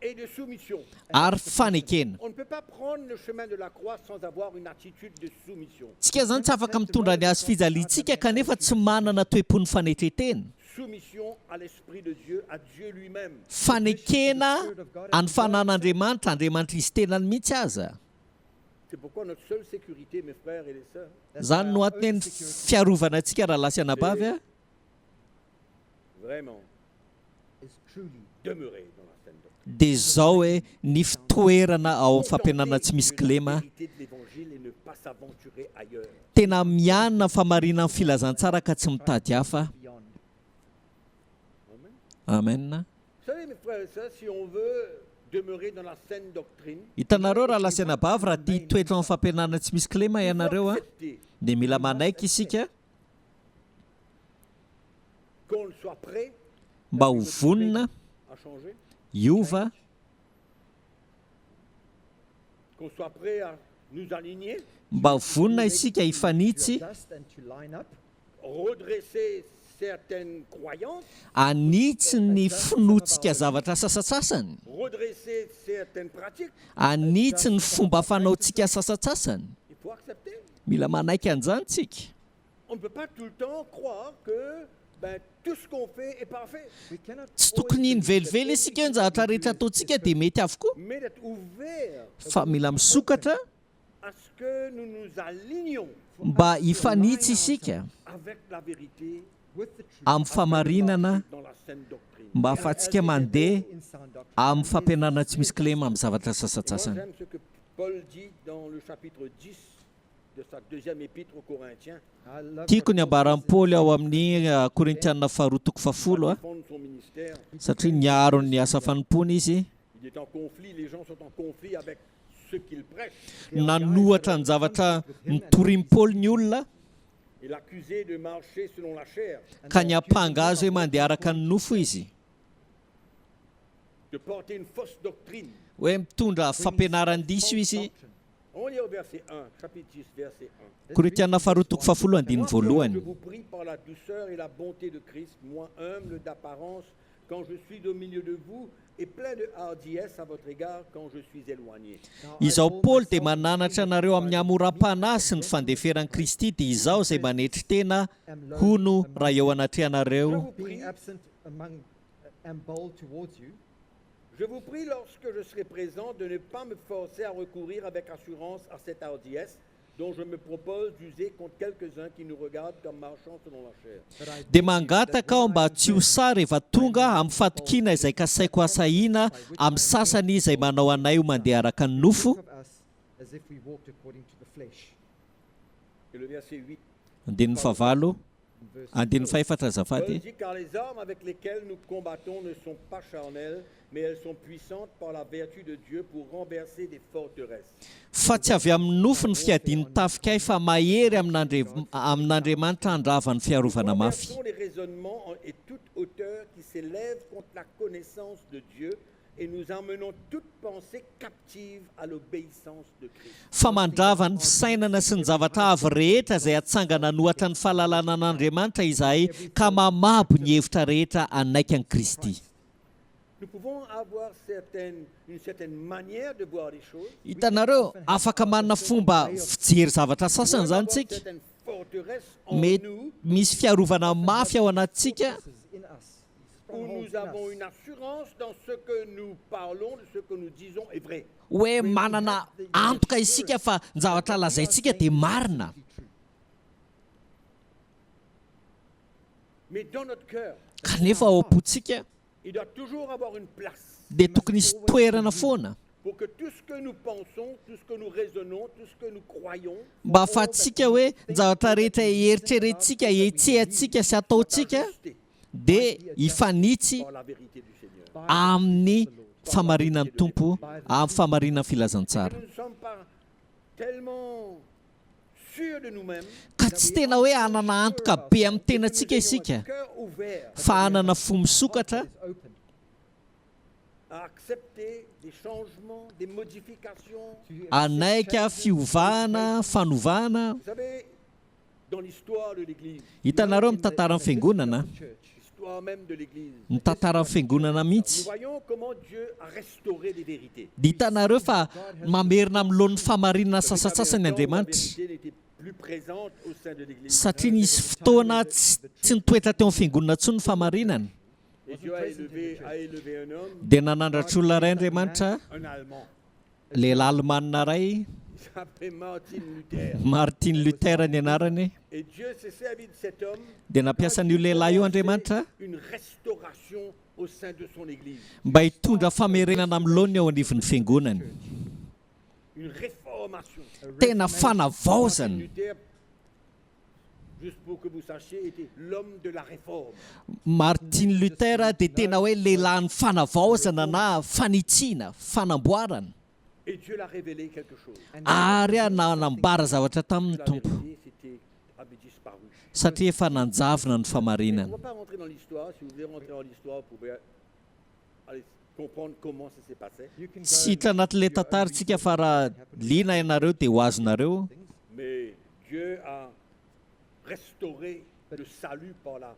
et de soumission. ary fanekena. On ne peut pas prendre le chemin de la croix sans avoir une attitude de soumission. Tsika zany tsy afaka mitondra ny hazo fijaliantsika kanefa tsy manana toe-pon'ny fanetretena. Soumission à l'Esprit de Dieu, à Dieu lui-même. Fanekena any fanan'Andriamanitra, Andriamanitra izy tenany mihitsy aza. C'est pourquoi notre seule sécurité, mes frères et les sœurs, That's Zany why no our antony own ny security fiarovana antsika rahalahy sy anabavy a. vraiment is truly demeurer dans la saine doctrine. Dia zao hoe ny fitoerana ao amin'ny fampianarana tsy misy Contenter de kilema la vérité de l'évangile et ne pas s'aventurer ailleurs. tena mianina famarinana ny filazantsara ka tsy mitady hafa. beyond. Amen. Amen. Vous savez, mes frères et sœurs, si on veut demeurer dans la saine doctrine, Hitanareo rahalahy sy anabavy raha tia hitoetra amin'ny fampianarana tsy misy kilema il faut ianareo a accepter dia mila manaiky isika qu'on soit prêt mba ho vonona à changer, hiova, qu'on soit prêt à nous aligner, mba ho vonona isika To hifanitsy adjust and to line up, redresser certaines croyances, anitsy ny finoantsika zavatra sasantsasany, redresser certaines pratiques. anitsy ny fomba fanaontsika sasantsasany. Il faut accepter. Mila manaiky an'izany tsika. On ne peut pas tout le temps croire que ben, tout ce qu'on fait est parfait, we cannot Tsy tokony hino velively isika hoe ny zavatra rehetra ataontsika dia mety avokoa mais d'être ouvert fa mila misokatra à ce que nous nous alignions mba hifanitsy isika avec la vérité with the truth amin'ny famarinana dans la saine doctrine. mba ahafahantsika mandeha in sound doctrine. amin'ny fampianarana tsy misy kilema amin'ny zavatra Et moi, sasantsasany. j'aime ce que Paul dit dans le chapitre 10 de sa deuxième épître aux Corinthiens. I love Tiako what ny Paul ambaran'i says in Paoly ao amin'ny Korintianina faharoa toko fahafolo a Défendre son ministère. satria niaro ny asa fanompoana izy Il est en conflit, les gens sont en conflit avec ce qu'il prêche. nanohatra ny zavatra nitorin'i Paoly ny olona Il l'accusait de marcher selon la chair, ka niampanga azy hoe mandeha araka ny nofo izy de porter une fausse doctrine. hoe mitondra fampianaran-diso false izy doctrine. On lit au verset 1, chapitre 10, verset 1. Korintiana faharoa toko fahafolo andininy Moi, Paul, voalohany. je vous prie par la douceur et la bonté de Christ, moi humble d'apparence, quand je suis au milieu de vous, et plein de hardiesse à votre égard quand je suis éloigné. Izaho Paoly dia mananatra anareo amin'ny hamoram-panahy sy ny fandeferan'i Kristy, dia izaho izay manetry tena, hono, raha eo anatrehanareo. Je vous Being prie, absent among, am bold towards you, je vous prie lorsque je serai présent de ne pas me forcer à recourir avec assurance à cette hardiesse dont je me propose d'user contre quelques-uns qui nous regardent comme marchant selon la chair. but I Dia mangataka aho mba tsy ho sahy rehefa tonga amin'ny fatokiana izay kasaiko hasahiana amin'ny sasany izay manao anay ho mandeha araka ny nofo. think of us as if we walked according to the flesh. Et le verset 8. Andininy fahavalo, In verse andininy 4, fahefatra Paul azafady. dit, car les armes avec lesquelles nous combattons ne sont pas charnelles, mais elles sont puissantes par la vertu de Dieu pour renverser des forteresses. Fa tsy avy amin'ny nofo ny fiadian'ny tafikay fa mahery amin'Andri- amin'Andriamanitra handrava ny fiarovana mafy. Renversons les raisonnements en- et toute hauteur qui s'élève contre la connaissance de Dieu et nous emmenons toute pensée captive à l'obéissance de Christ. Fa mandrava ny fisainana sy ny zavatra avo rehetra izay atsangana anohatra ny fahalalana an'Andriamanitra izahay ka mamabo ny hevitra rehetra hanaiky an'i Kristy. Nous pouvons avoir certaines- une certaine manière de voir les choses, Hitanareo, afaka manana fomba fijery zavatra sasany nous pouvons zany avoir tsika. certaines forteresses en Mety nous misy fiarovana mafy ao anatintsika forces in us, où strongholds nous in avons us, une assurance dans ce que nous parlons, de ce que nous disons est vrai. hoe manana antoka isika fa ny zavatra lazaintsika dia marina. be true. Mais dans notre cœur, Kanefa ao am-pontsika il doit toujours avoir une place dia tokony hisy toerana foana pour que tout ce que nous pensons, tout ce que nous raisonnons, tout ce que nous croyons mba ahafahantsika hoe ny zavatra rehetra eritreretintsika, hetsehantsika sy ataontsika ajusté dia hifanitsy par la vérité du Seigneur. amin'ny famarinan'ny Tompo, amin'ny famarinan'ny filazantsara. Nous ne sommes pas tellement sûrs de nous-mêmes Ka tsy tena hoe hanana antoka be amin'ny tenantsika isika un cœur ouvert fa hanana fo misokatra Is open à accepter des changements, des modifications. to accept anaika changes, fiovana, fanovana. Vous savez, dans l'histoire de l'Église, Hitanareo in amin'ny the- in tantaran'ny the history of fiangonana, the church, l'histoire même de l'Église, ny tantaran'ny fiangonana nous mihitsy voyons comment Dieu a restauré des vérités. dia hitanareo fa mamerina amin'ny laon'ny famarinana Vous savez, sasantsasany un temps où la Andriamanitra vérité n'était plus présente au sein de l'Église. satria nisy fotoana tsy tsy nitoetra teo amin'ny fiangonana intsony ny famarinana. Et Dieu a élevé, a élevé un homme, Dia nanandratra olona iray Andriamanitra, un Allemand. lehilahy alemanina iray, Il s'appelait Martin Luther. Martin Luther ny anarany. Et Dieu s'est servi de cet homme Dia nampiasa an'io lehilahy io Andriamanitra une restauration au sein de son Église, mba hitondra famerenana amin'ny laoniny ao anivon'ny fiangonany. une réformation. Tena Martin fanavaozana. Luther, juste pour que vous sachiez, était l'homme de la réforme. Martin Luther dia tena hoe lehilahin'ny fanavaozana na fanitsiana, fanamboarana. Et Dieu l'a révélé quelque chose. Ary a nanambara zavatra tamin'ny La Tompo vérité, c'était, avait disparu. satria efa nanjavona ny On ne famarinana. va pas rentrer dans l'histoire. Si vous voulez rentrer dans l'histoire, vous pouvez aller comprendre comment ça s'est passé. You can go Tsy hita anatin'ilay tantara tsika fa raha liana ianareo dia ho azonareo. Mais Dieu a restauré le salut par la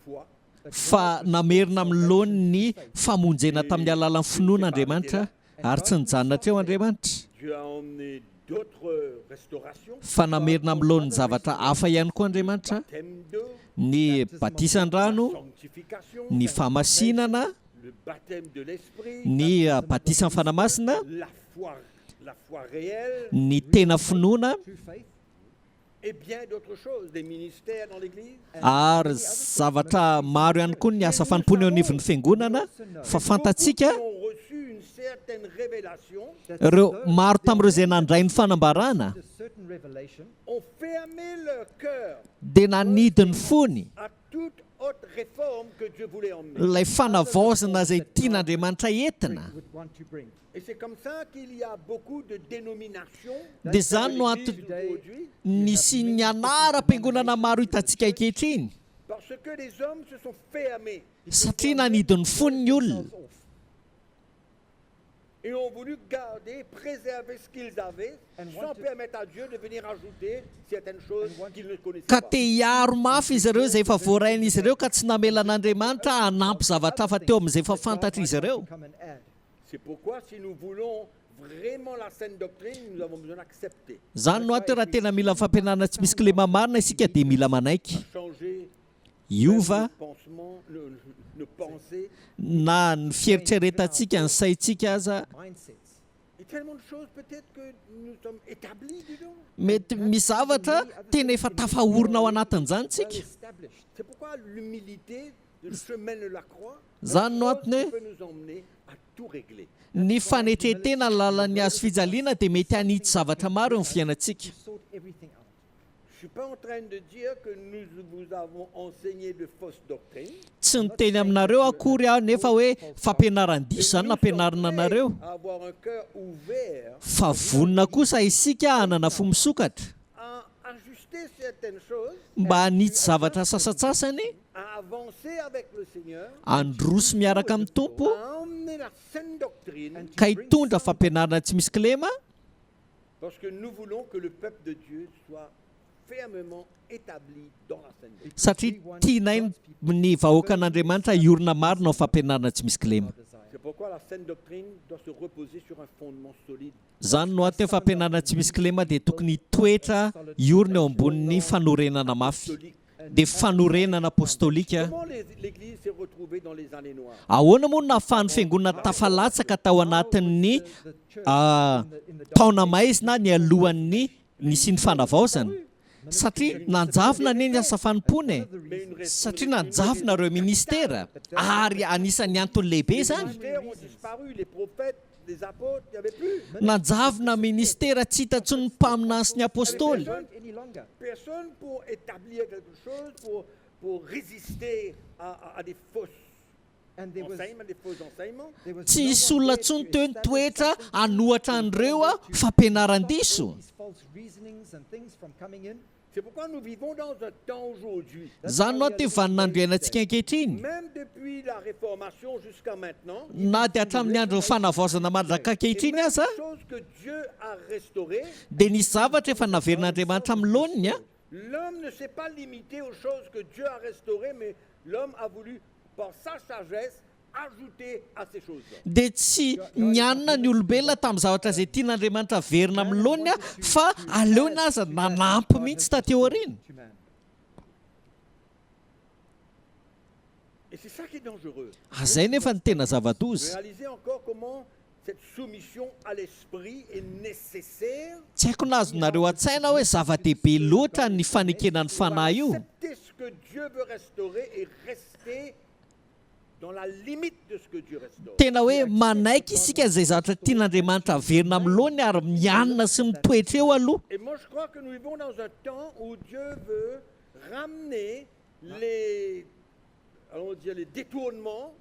foi. Fa namerina amin'ny laoniny ny famonjena tamin'ny alalan'ny finoana Andriamanitra ary tsy nijanona teo Andriamanitra Dieu a emmené d'autres restaurations. fa namerina amin'ny laoniny zavatra hafa ihany koa Andriamanitra Baptême d'eau, ny batisan-drano, la sanctification, ny famasinana, le baptême de l'esprit, ny ah, batisan'ny fanamasina, la foi, la foi réelle ny tena finoana true faith et bien d'autres choses, des ministères dans l'Église. ary zavatra maro ihany koa ny asa fanompoana eo anivon'ny fiangonana fa fantatsika Beaucoup ont reçu une certaine révélation, that ireo those maro tamin'ireo izay nandray ny fanambarana a certain revelation ont fermé leur cœur dia nanidy ny fony à toute autre réforme que Dieu voulait emmener. ilay fanavaozana izay tian'Andriamanitra entina would want to bring. Et c'est comme ça qu'il y a beaucoup de dénominations dia zany no dans anto l'Église aujourd'hui, nisian'ny anaram-piangonana maro hitantsika ankehitriny parce que les hommes se sont fermés satria nanidy ny fony ny olona Off. Et ont voulu garder, préserver ce qu'ils avaient, sans permettre à Dieu de venir ajouter certaines choses qu'ils ne connaissaient Ka pas. te hiaro mafy izy ireo izay efa voarain'izy ireo ka tsy namela an'Andriamanitra hanampy zavatra hafa teo amin'izay efa fantatr'izy ireo. Come and add. C'est pourquoi si nous voulons vraiment la saine doctrine, nous avons besoin d'accepter, Izany no antony raha tena mila ny fampianarana tsy misy kilema marina isika dia mila manaiky changer hiova nos pansements, nos, nos pensées. na ny fieritreretantsika ny saintsika aza. Mindsets. Il y a tellement de choses peut-être que nous sommes établis dedans. Mety misy zavatra tena efa tafaorina ao anatin'izany Well tsika. established. C'est pourquoi l'humilité, le chemin de la croix, Zany no chose antony qui hoe peut nous emmener à tout régler. ny fanetren-tena ny lalan'ny hazo fijaliana dia mety hanitsy zavatra maro eo amin'ny fiainantsika. To sort everything out. Je ne suis pas en train de dire que nous vous avons enseigné de fausses doctrines. Tsy niteny aminareo akory aho nefa hoe fampianaran-diso Et izany nous nampianarina sommes prêts anareo, à avoir un cœur ouvert fa vonona kosa isika hanana fo misokatra à ajuster certaines choses, mba hanitsy zavatra sasantsasany, à avancer avec le Seigneur, handroso miaraka amin'ny Tompo à emmener la saine doctrine, ka hitondra fampianarana tsy misy kilema, parce que nous voulons que le peuple de Dieu soit fermement établi dans la saine doctrine. satria tianay ny vahoakan'Andriamanitra hiorina marina ao fampianarana tsy misy kilema. C'est pourquoi la saine doctrine doit se reposer sur un fondement solide. Izany no antony fampianarana tsy misy kilema dia tokony hitoetra hiorina eo ambonin'ny fanorenana mafy, dia fanorenana apostolika. Comment l'Église s'est retrouvée dans les années noires? Ahoana moa no nahafahan'ny fiangonana tafalatsaka tao anatin'ny taona maizina ny alohan'ny nisian'ny fanavaozana? Satria nanjavona anie ny asa fanompoana e. Mais une Satria nanjavona ireo ministera ary anisan'ny antony lehibe Les izany. ministères ont disparu, les prophètes, les apôtres, il n'y avait plus. Nanjavona ministera tsy hita intsony ny mpaminany sy ny apôstôly. Any longer. Personne pour établir quelque chose, pour résister à des fausses And there was, enseignements, des faux enseignements. there was Tsy no hisy one olona there intsony to teo ny establish toetra something, hanohatra to an'ireo to stop fampianaran-diso. these false reasonings and things from coming in. C'est pourquoi nous vivons dans un temps aujourd'hui, Izany no antony vaninandro iainantsika ankehitriny. même depuis la Réformation jusqu'à maintenant, Na dia hatramin'ny andron'ny fanavaozana mandraka et ankehitriny même aza des choses que Dieu a restaurées, dia nisy zavatra efa naverin'Andriamanitra amin'ny laoniny a. l'homme ne s'est pas limité aux choses que Dieu a restaurées, mais l'homme a voulu, par sa sagesse, ajouter à ces choses-là. Dia tsy nianina ny olombelona tamin'ny zavatra izay tian'Andriamanitra verina amin'ny laoniny a, fa aleony aza nanampy mihitsy taty aoriana. To man. Et c'est ça qui est dangereux. Izay nefa ny tena zava-doza. Réalisez encore comment cette soumission à l'esprit est nécessaire Tsy haiko na azonareo an-tsaina hoe zava-dehibe loatra ny fanekena ny pour fanahy io. accepter ce que Dieu veut restaurer et rester dans la limite de ce que Dieu restaure. Tena hoe manaiky isika izay zavatra tian'Andriamanitra averina amin'ny laoniny ary mianina sy mitoetra eo aloha. Et moi, je crois que nous vivons dans un temps où Dieu veut ramener les, allons dire, les détournements,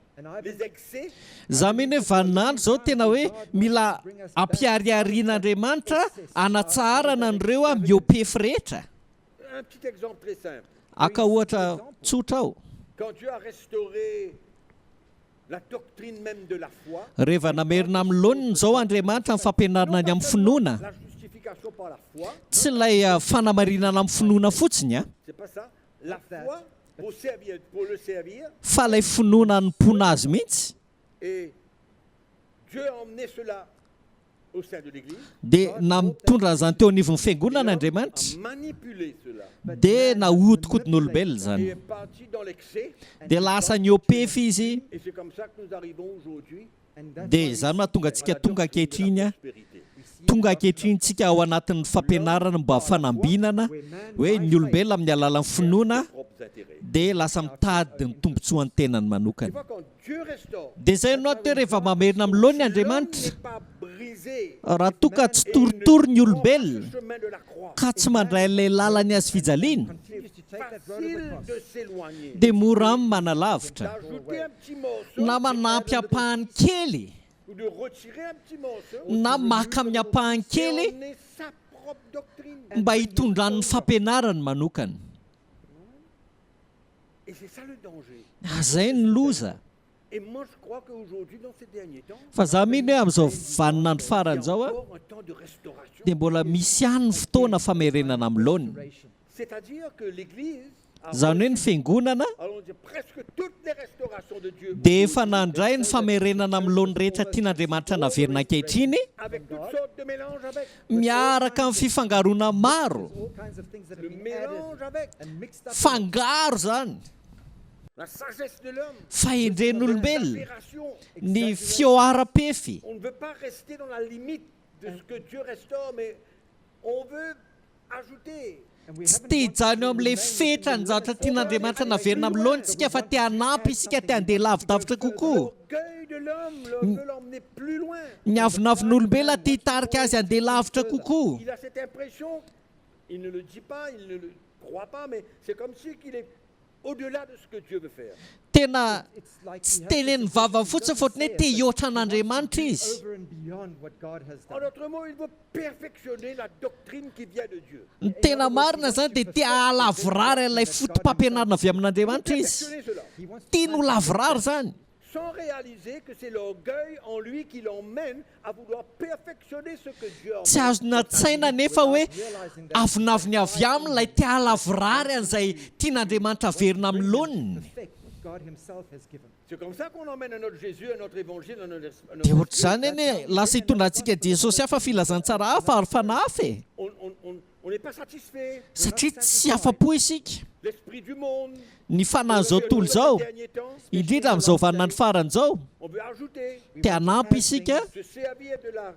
les excès, Za mino hoe vaninandro izao tena hoe mila ampiariarian'Andriamanitra anatsaharana an'ireo a miopefy rehetra. Un petit exemple très simple. Aka ohatra tsotra aho. Quand Dieu a restauré la doctrine même de la foi, Rehefa namerina amin'ny laoniny izao Andriamanitra ny fampianarana ny amin'ny finoana. la justification par la foi, Tsy ilay fanamarinana amin'ny finoana fotsiny a, c'est pas ça. La foi, pour, servir, pour le servir, fa ilay finoana anompoana azy mihitsy. et Dieu a emmené cela au sein de l'Église, Dia namitondra an'izany teo anivon'ny et fiangonana l'homme Andriamanitra. a manipulé cela Dia nahodinkodin'olombelona et izany. est parti dans l'excès. Dia lasa niopefy izy. Et c'est comme ça que nous arrivons aujourd'hui And that's Dia why we izany mahatonga à antsika la tonga doctrine de ankehitriny la a. prospérité. see Tonga ankehitriny tsika ao anatin'ny fampianarana mba fanambinana hoe ny olombelona amin'ny alalan'ny finoana Ses propres intérêts. dia lasa mitady ny tombontsoan'ny tenany Tu manokana. vois, quand Dieu restaure, Dia izay no atao rehefa mamerina amin'ny laoniny l'homme Andriamanitra. n'est pas brisé Raha toa ka tsy et torotoro ny ne prend pas ce olombelona chemin de la croix. ka tsy mandray ilay lalany azy fijaliana continues to take that road of the Facile cross. de s'éloigner, dia mora aminy manalavitra d'ajouter un petit morceau na manampy ampahany kely ou de retirer un petit morceau na maka amin'ny ampahany et kely emmener sa propre doctrine. mba hitondran'ny fampianarany manokana. Et c'est ça le danger. Izay ny loza. Et moi, je crois qu'aujourd'hui, dans ces derniers temps, Fa za mino hoe amin'izao vaninandro il y farany a izao a, encore un temps de restauration. dia mbola misy ihany ny fotoana famerenana amin'ny laoniny. Restoration. C'est-à-dire que l'Église a Izany hoe ny fiangonana allons dire, presque toutes les restaurations de Dieu dia efa nandray ny famerenana amin'ny laoniny rehetra tian'Andriamanitra naverina ankehitriny, avec toutes sortes de mélanges avec. miaraka amin'ny fifangaroana maro. All kinds of things that Le have been added mélange avec and mixed up. Fangaro zany, la sagesse de l'homme, fahendren'olombelona, l'exagération. ny fihoaram-pefy. On ne veut pas rester dans la limite de ce que Dieu restaure, mais on veut ajouter. And we Tsy haven't te wanted hijanona to eo amin'ilay remain within fetra the ny zavatra limits of tian'Andriamanitra God. naverina amin'ny laoniny isika fa te hanampy isika, te handeha lavidavitra kokoa. L'orgueil de l'homme le veut l'emmener plus loin. Ny avonavon'olombelona te hitarika azy handeha lavitra kokoa. Il a cette impression, il ne le dit pas, il ne le croit pas, mais c'est comme si qu'il est au-delà de ce que Dieu veut faire. Tena It's like tsy he has tenen'ny this vavany impression, he fotsiny doesn't fa ohatran'ny say hoe it, te but hihoatra he wants to an'Andriamanitra do izy. over and beyond what God has En done. d'autres mots, il veut perfectionner la doctrine qui vient de Dieu. Ny tena marina zany dia te hahalavorary an'ilay foto-pampianarana avy amin'Andriamanitra izy. Perfectionner cela, He wants to Tiany ho lavorary zany. sans réaliser que c'est l'orgueil en lui qui l'emmène à vouloir perfectionner ce que Dieu a Tsy azona an-tsaina nefa hoe avonavony avy aminy ilay te hahalavorary an'izay tian'Andriamanitra averina amin'ny laoniny. perfect what God himself has given. C'est comme ça qu'on emmène un autre Jésus, un autre évangile, un autre un Dia autre ohatr'izany anie lasa hitondrantsika Jesosy hafa filazantsara hafa ary fanahy hafa e. On n'est pas satisfait. Satria tsy afa-po isika. L'esprit du monde, Ny fanahin'izao tontolo izao, ces derniers temps, indrindra amin'izao vaninandro farany izao, on veut ajouter, te hanampy isika se servir de la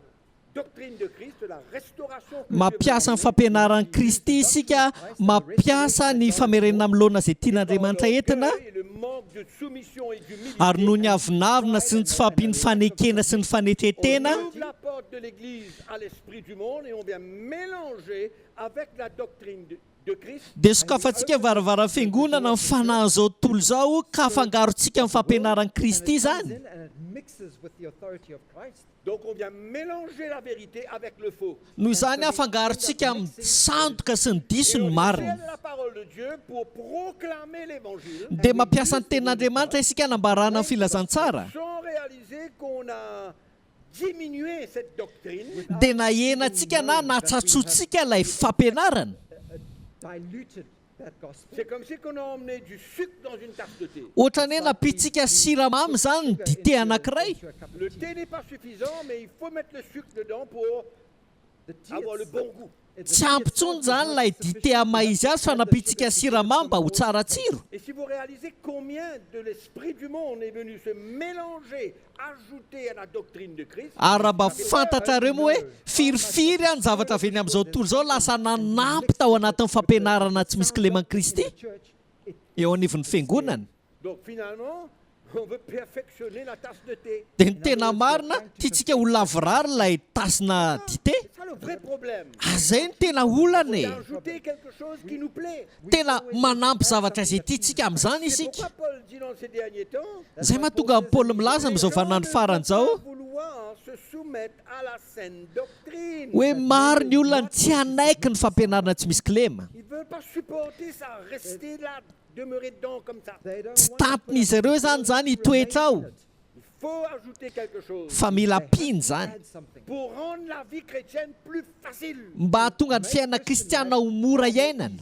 doctrine de Christ, de la restauration que Dieu veut mampiasa ny amener. fampianaran'i Kristy isika, mampiasa ny famerenana amin'ny laona izay tian'Andriamanitra entina, L'orgueil et le manque de soumission et d'humilité. ary noho ny avonavona sy ny tsy fahampian'ny fanekena sy ny fanetren-tena, On ouvre la porte de l'église à l'esprit du monde et on vient mélanger avec la doctrine de Christ dia sokafantsika varavaran'ny fiangonana ny fanahin'izao tontolo izao ka afangarontsika amin'ny fampianaran'i Kristy And it comes zany. in and it mixes with the authority of Christ. Donc on vient mélanger la vérité avec le faux. Noho izany afangarontsika amin'ny sandoka sy ny Et diso ny on marina. sert de la parole de Dieu pour proclamer l'évangile Dia mampiasa ny tenin'Andriamanitra isika hanambarana ny filazantsara. sans réaliser qu'on a diminué cette doctrine Dia nahenantsika na natsatsotsika ilay fampianarana. Diluted that gospel. C'est comme si qu'on a emmené du sucre dans une tasse de thé. Ohatran'ny hoe nampitsika siramamy zany ny dite anankiray. Into a cup of Le tea. thé n'est pas suffisant, mais il faut mettre le sucre dedans pour The tea avoir le itself- bon goût. the Tsy tea ampy itself intsony is zany not ilay sufficient. dite amaha-izy azy fa nampitsika siramamy mba ho tsara tsiro. Et si vous réalisez combien de l'esprit du monde est venu se mélanger, ajouter à la doctrine de Christ, Ary raha mba fantatrareo moa hoe firifiry any zavatra avy eny amin'izao tontolo izao lasa nanampy tao anatin'ny fampianarana tsy misy kileman'i Kristy In the church, it eo anivon'ny fiangonana. donc finalement, on veut perfectionner la tasse de thé. Dia ny tena marina tiantsika ho lavorary ilay tasina dite. C'est ça le vrai problème. Ah, Izay no tena olana e. D'ajouter quelque chose qui nous plaît. Tena manampy zavatra izay tiantsika amin'izany C'est isika. pourquoi Paul dit dans ces derniers temps, Izay mahatonga an'i Paoly milaza amin'izao les gens vaninandro ne farany izao doivent pas vouloir se soumettre à la saine doctrine. hoe maro ny olona tsy hanaiky ny fampianarana tsy misy kilema. Ils ne veulent pas supporter ça, rester là, demeurer dedans comme ça. they don't Tsy want to put tantin'izy ireo zany zany hitoetra ao Il faut ajouter quelque chose fa mila ampiany zany add something. pour rendre la vie chrétienne plus facile. mba hahatonga ny fiainana kristiana ho mora iainana.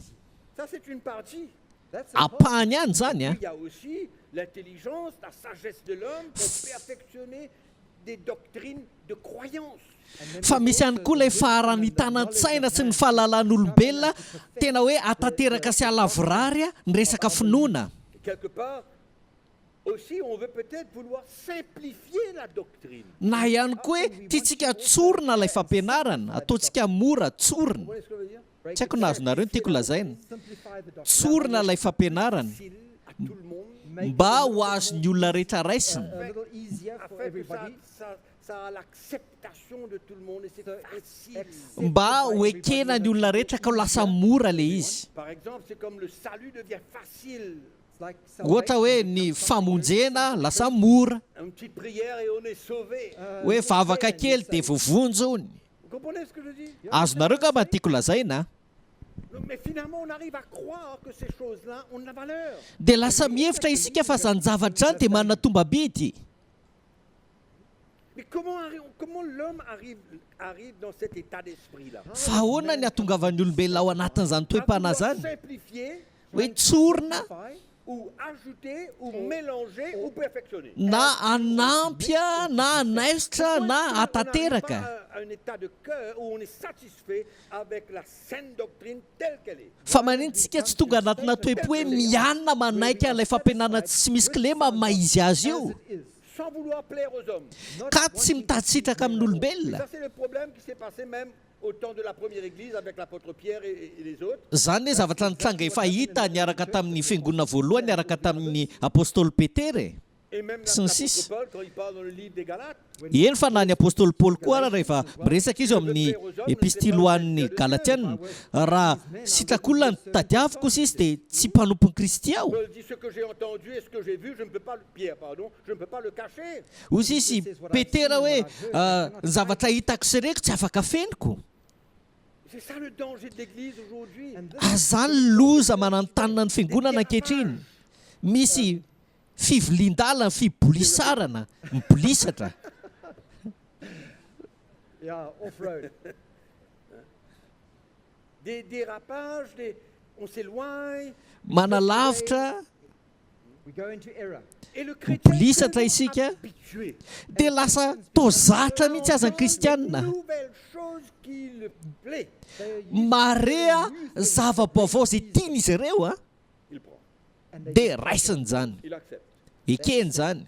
Ça, c'est une partie. That's a part. Ampahany ihany zany a. Il y a aussi l'intelligence, la sagesse de l'homme pour perfectionner des doctrines de croyance. Fa misy ihany koa ilay faharanitanan-tsaina sy ny fahalalan'olombelona tena hoe atanteraka sy alavorary a ny resaka finoana. Et quelque part, aussi, on veut peut-être vouloir simplifier la doctrine. Na ihany koa hoe tiantsika tsorina ilay fampianarana, ataontsika mora Vous tsorina. voyez ce que je veux dire? Tsy haiko na azonareo ny tiako lazaina. Simplify the doctrine. Tsorina ilay fampianarana Facile à tout le monde, Make mba it ho azon'ny olona rehetra raisina. a little easier for afin que ça, everybody. ça a l'acceptation de tout le monde et c'est So it's facile. accepted Mba by ho everybody ekena and ny olona rehetra ka ho lasa mora le izy. Par exemple, c'est comme le salut devient facile. It's like Ohatra hoe salvation ny becomes something famonjena lasa mora, Une petite prière et on est sauvé. hoe vavaka kely dia voavonjy hony. Vous comprenez ce que je dis? Azonareo angamba ny tiako lazaina. Dia lasa mihevitra isika fa izany zavatra izany dia manana tombam-bidy. Fa ahoana ny hahatongavan'ny olombelona ao anatin'izany toe-panahy izany? Hoe tsorina na hanampy na hanaisotra na hahatanteraka. Fa maninona tsika tsy tonga anatina toe-po hoe mianina manaiky an'ilay fampianarana tsy misy kilema amin'ny maha izy azy io? Ka tsy mitady sitraka amin'olombelona? Izany anie zavatra nitranga efa hita niaraka tamin'ny fiangonana voalohany niaraka tamin'ny apostoly Petera e! Sy ny sisa. Eny fa na ny apostoly Paoly koa ara rehefa miresaka izy ao amin'ny epistily ho an'ny Galatiana, raha sitrak'olona no tadiaviko hoy izy dia tsy mpanompon'i Kristy aho. Hoy izy Petera hoe, Ny zavatra hitako sy reko tsy afaka afeniko. Ary izany loza mananontanona ny fiangonana ankehitriny. Misy fivilian-dalana, fibolisarana, mibolisatra. Manalavitra Mibolisatra isika dia lasa toa zatra mihitsy aza ny kristiana. Mahare zava-baovao izay tian'izy ireo dia raisiny izany, ekeny izany.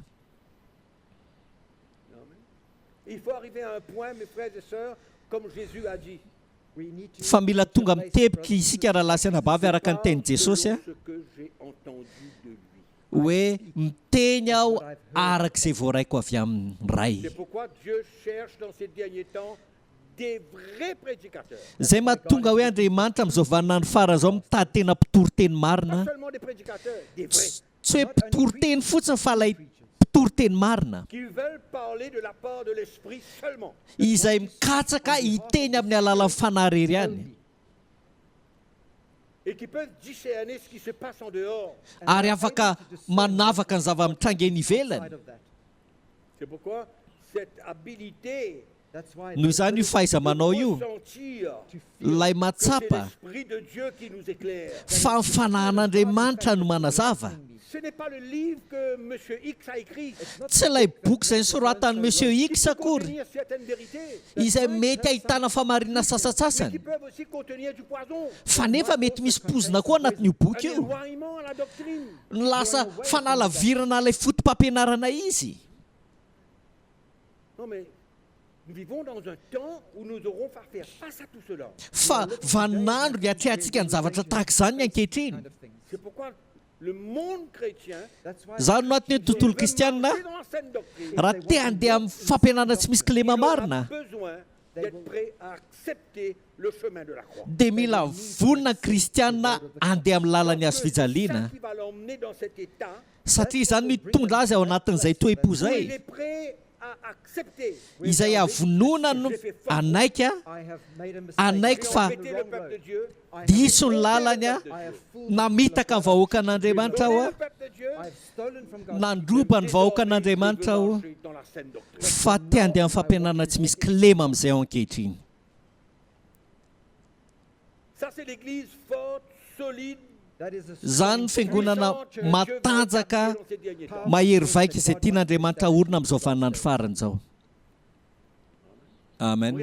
Fa mila tonga miteboka isika rahalahy sy anabavy araka ny tenin'i Jesosy hoe miteny aho araka izay voaraiko avy amin'ny Ray. Izay mahatonga hoe Andriamanitra amin'izao vaninandro farany izao mitady tena mpitory teny marina, tsy hoe mpitory teny fotsiny fa ilay mpitory teny marina, izay mikatsaka hiteny amin'ny alalan'ny Fanahy irery ihany, ary afaka manavaka ny zava-mitranga eny ivelany. Noho izany io fahaiza-manao io, ilay mahatsapa fa ny Fanahin'Andriamanitra no manazava, tsy ilay boky izay nosoratan'i Monsieur X akory, izay mety ahitana fahamarinana sasantsasany, fa nefa mety misy poizina koa anatin'io boky io, no lasa fanalavirana ilay foto-pampianarana izy. Fa vaninandro niatrehantsika ny zavatra tahaka izany ny ankehitriny. Izany no antony hoe tontolo kristiana, raha te handeha amin'ny fampianarana tsy misy kilema marina, dia mila vonona ny kristiana handeha amin'ny lalan'ny hazo fijaliana. Satria izany no hitondra azy ao anatin'izay toe-po izay, izay havonona no hanaiky, hanaiky fa diso ny lalany, namitaka ny vahoakan'Andriamanitra aho, nandroba ny vahoakan'Andriamanitra aho, fa te handeha amin'ny fampianarana tsy misy kilema amin'izay aho ankehitriny. Izany ny fiangonana matanjaka mahery vaika izay tian'Andriamanitra haorina amin'izao vaninandro farany izao. Amen.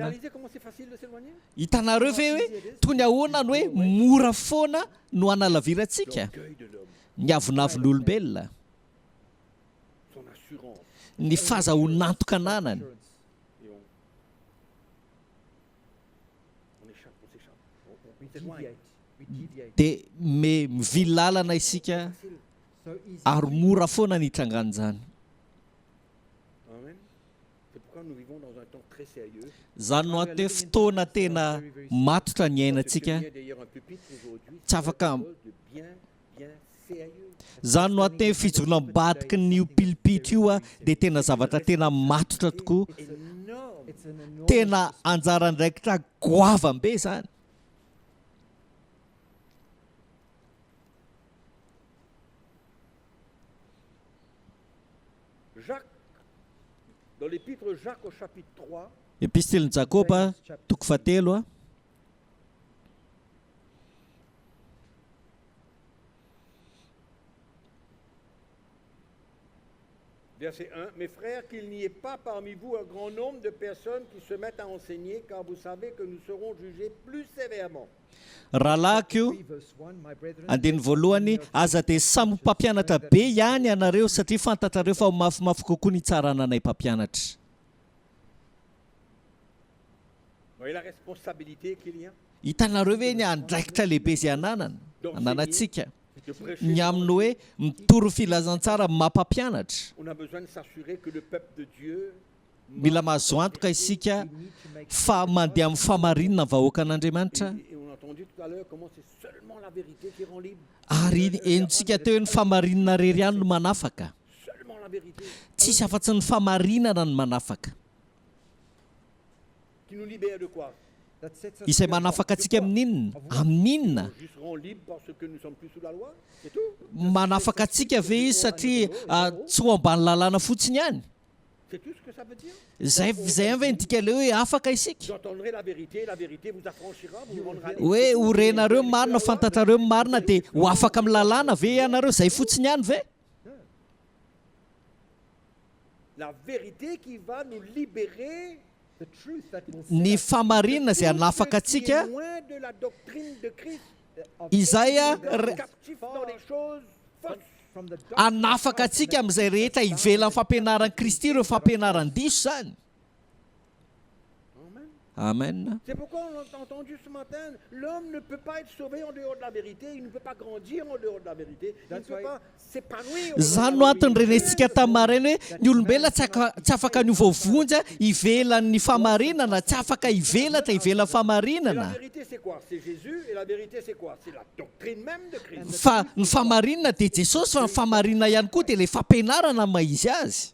Hitanareo ve hoe toy ny ahoana no hoe mora foana no hanalavirantsika ny avonavon'olombelona, ny fazahoan'antoka ananany. Dia me mivily lalana isika ary mora foana ny hitrangan'izany. Izany no antony hoe fotoana tena matotra ny iainantsika, tsy afaka Izany no atao hoe fijoroana ambadiky ny io pilipitra io dia tena zavatra tena matotra tokoa. Tena anjara andraikitra goavam-be izany. Jacques, dans l'épître Jacques au chapitre 3, Epistilin'i Jakoba, toko fahatelo a. Verset 1, Mes frères, qu'il n'y ait pas parmi vous un grand nombre de personnes qui se mettent à enseigner, car vous savez que nous serons jugés plus sévèrement. Rahalahiko, 3 verse 1, my brethren, andininy voalohany, aza dia samy ho mpampianatra be ihany ianareo, satria fantatrareo fa ho mafimafy kokoa ny hitsarana anay mpampianatra. Vous voyez la responsabilité qu'il y a Hitanareo ve ny andraikitra lehibe izay ananana, ananantsika, de prêcher. ny amin'ny hoe mitory filazantsara amin'ny maha mpampianatra? On a besoin de s'assurer que le peuple de Dieu Mila mahazo antoka isika we need to make fa mandeha amin'ny fahamarinana ny vahoakan'Andriamanitra. Et, et on a entendu tout à l'heure comment c'est seulement la vérité qui rend libre. Ary henontsika teo hoe ny fahamarinana irery ihany no manafaka. Seulement la vérité Tsisy afa-tsy ny fahamarinana no manafaka. qui nous libère de quoi that sets us Izay free of manafaka antsika amin'inona? Amin'inona? Juste rend libre parce que nous sommes plus sous la loi, c'est tout. Manafaka antsika ve izy satria ah, tsy ho ambany lalàna fotsiny ihany? C'est tout ce que ça veut dire. Zay zay ihany ve ny dika ilay hoe afaka isika? Vous entendrez la vérité, la vérité vous affranchira, vous rendra libre. Hoe ho renareo ny marina, ho fantatrareo ny marina dia ho afaka amin'ny lalàna ve ianareo? Zay fotsiny ihany ve? La vérité qui va nous libérer the truth that will set Ny us fahamarinana izay de tout hanafaka ce qui est antsika loin de la doctrine de Christ, of izay a rend re- captif dans les choses fausses. from the doctrine of hanafaka Christ antsika and amin'izay rehetra ivelan'ny fampianaran'i Kristy ireo fampianaran-diso izany. Amen. Amen. C'est pourquoi on l'a entendu ce matin, l'homme ne peut pas être sauvé en dehors de la vérité, il ne peut pas grandir en dehors de la vérité, il ne That's peut why- pas s'épanouir. en dehors de Zany la no antony vérité. renesintsika tamin'ny maraina hoe ny olombelona tsy aka- tsy afaka ny ho voavonjy a, ivelan'ny fahamarinana, tsy afaka hivelatra ivelan'ny Et la fahamarinana. vérité c'est quoi C'est Jésus et la vérité c'est quoi C'est la doctrine même de Christ. Fa ny fahamarinana dia Jesosy fa ny fahamarinana ihany koa dia ilay fampianarana maha izy azy.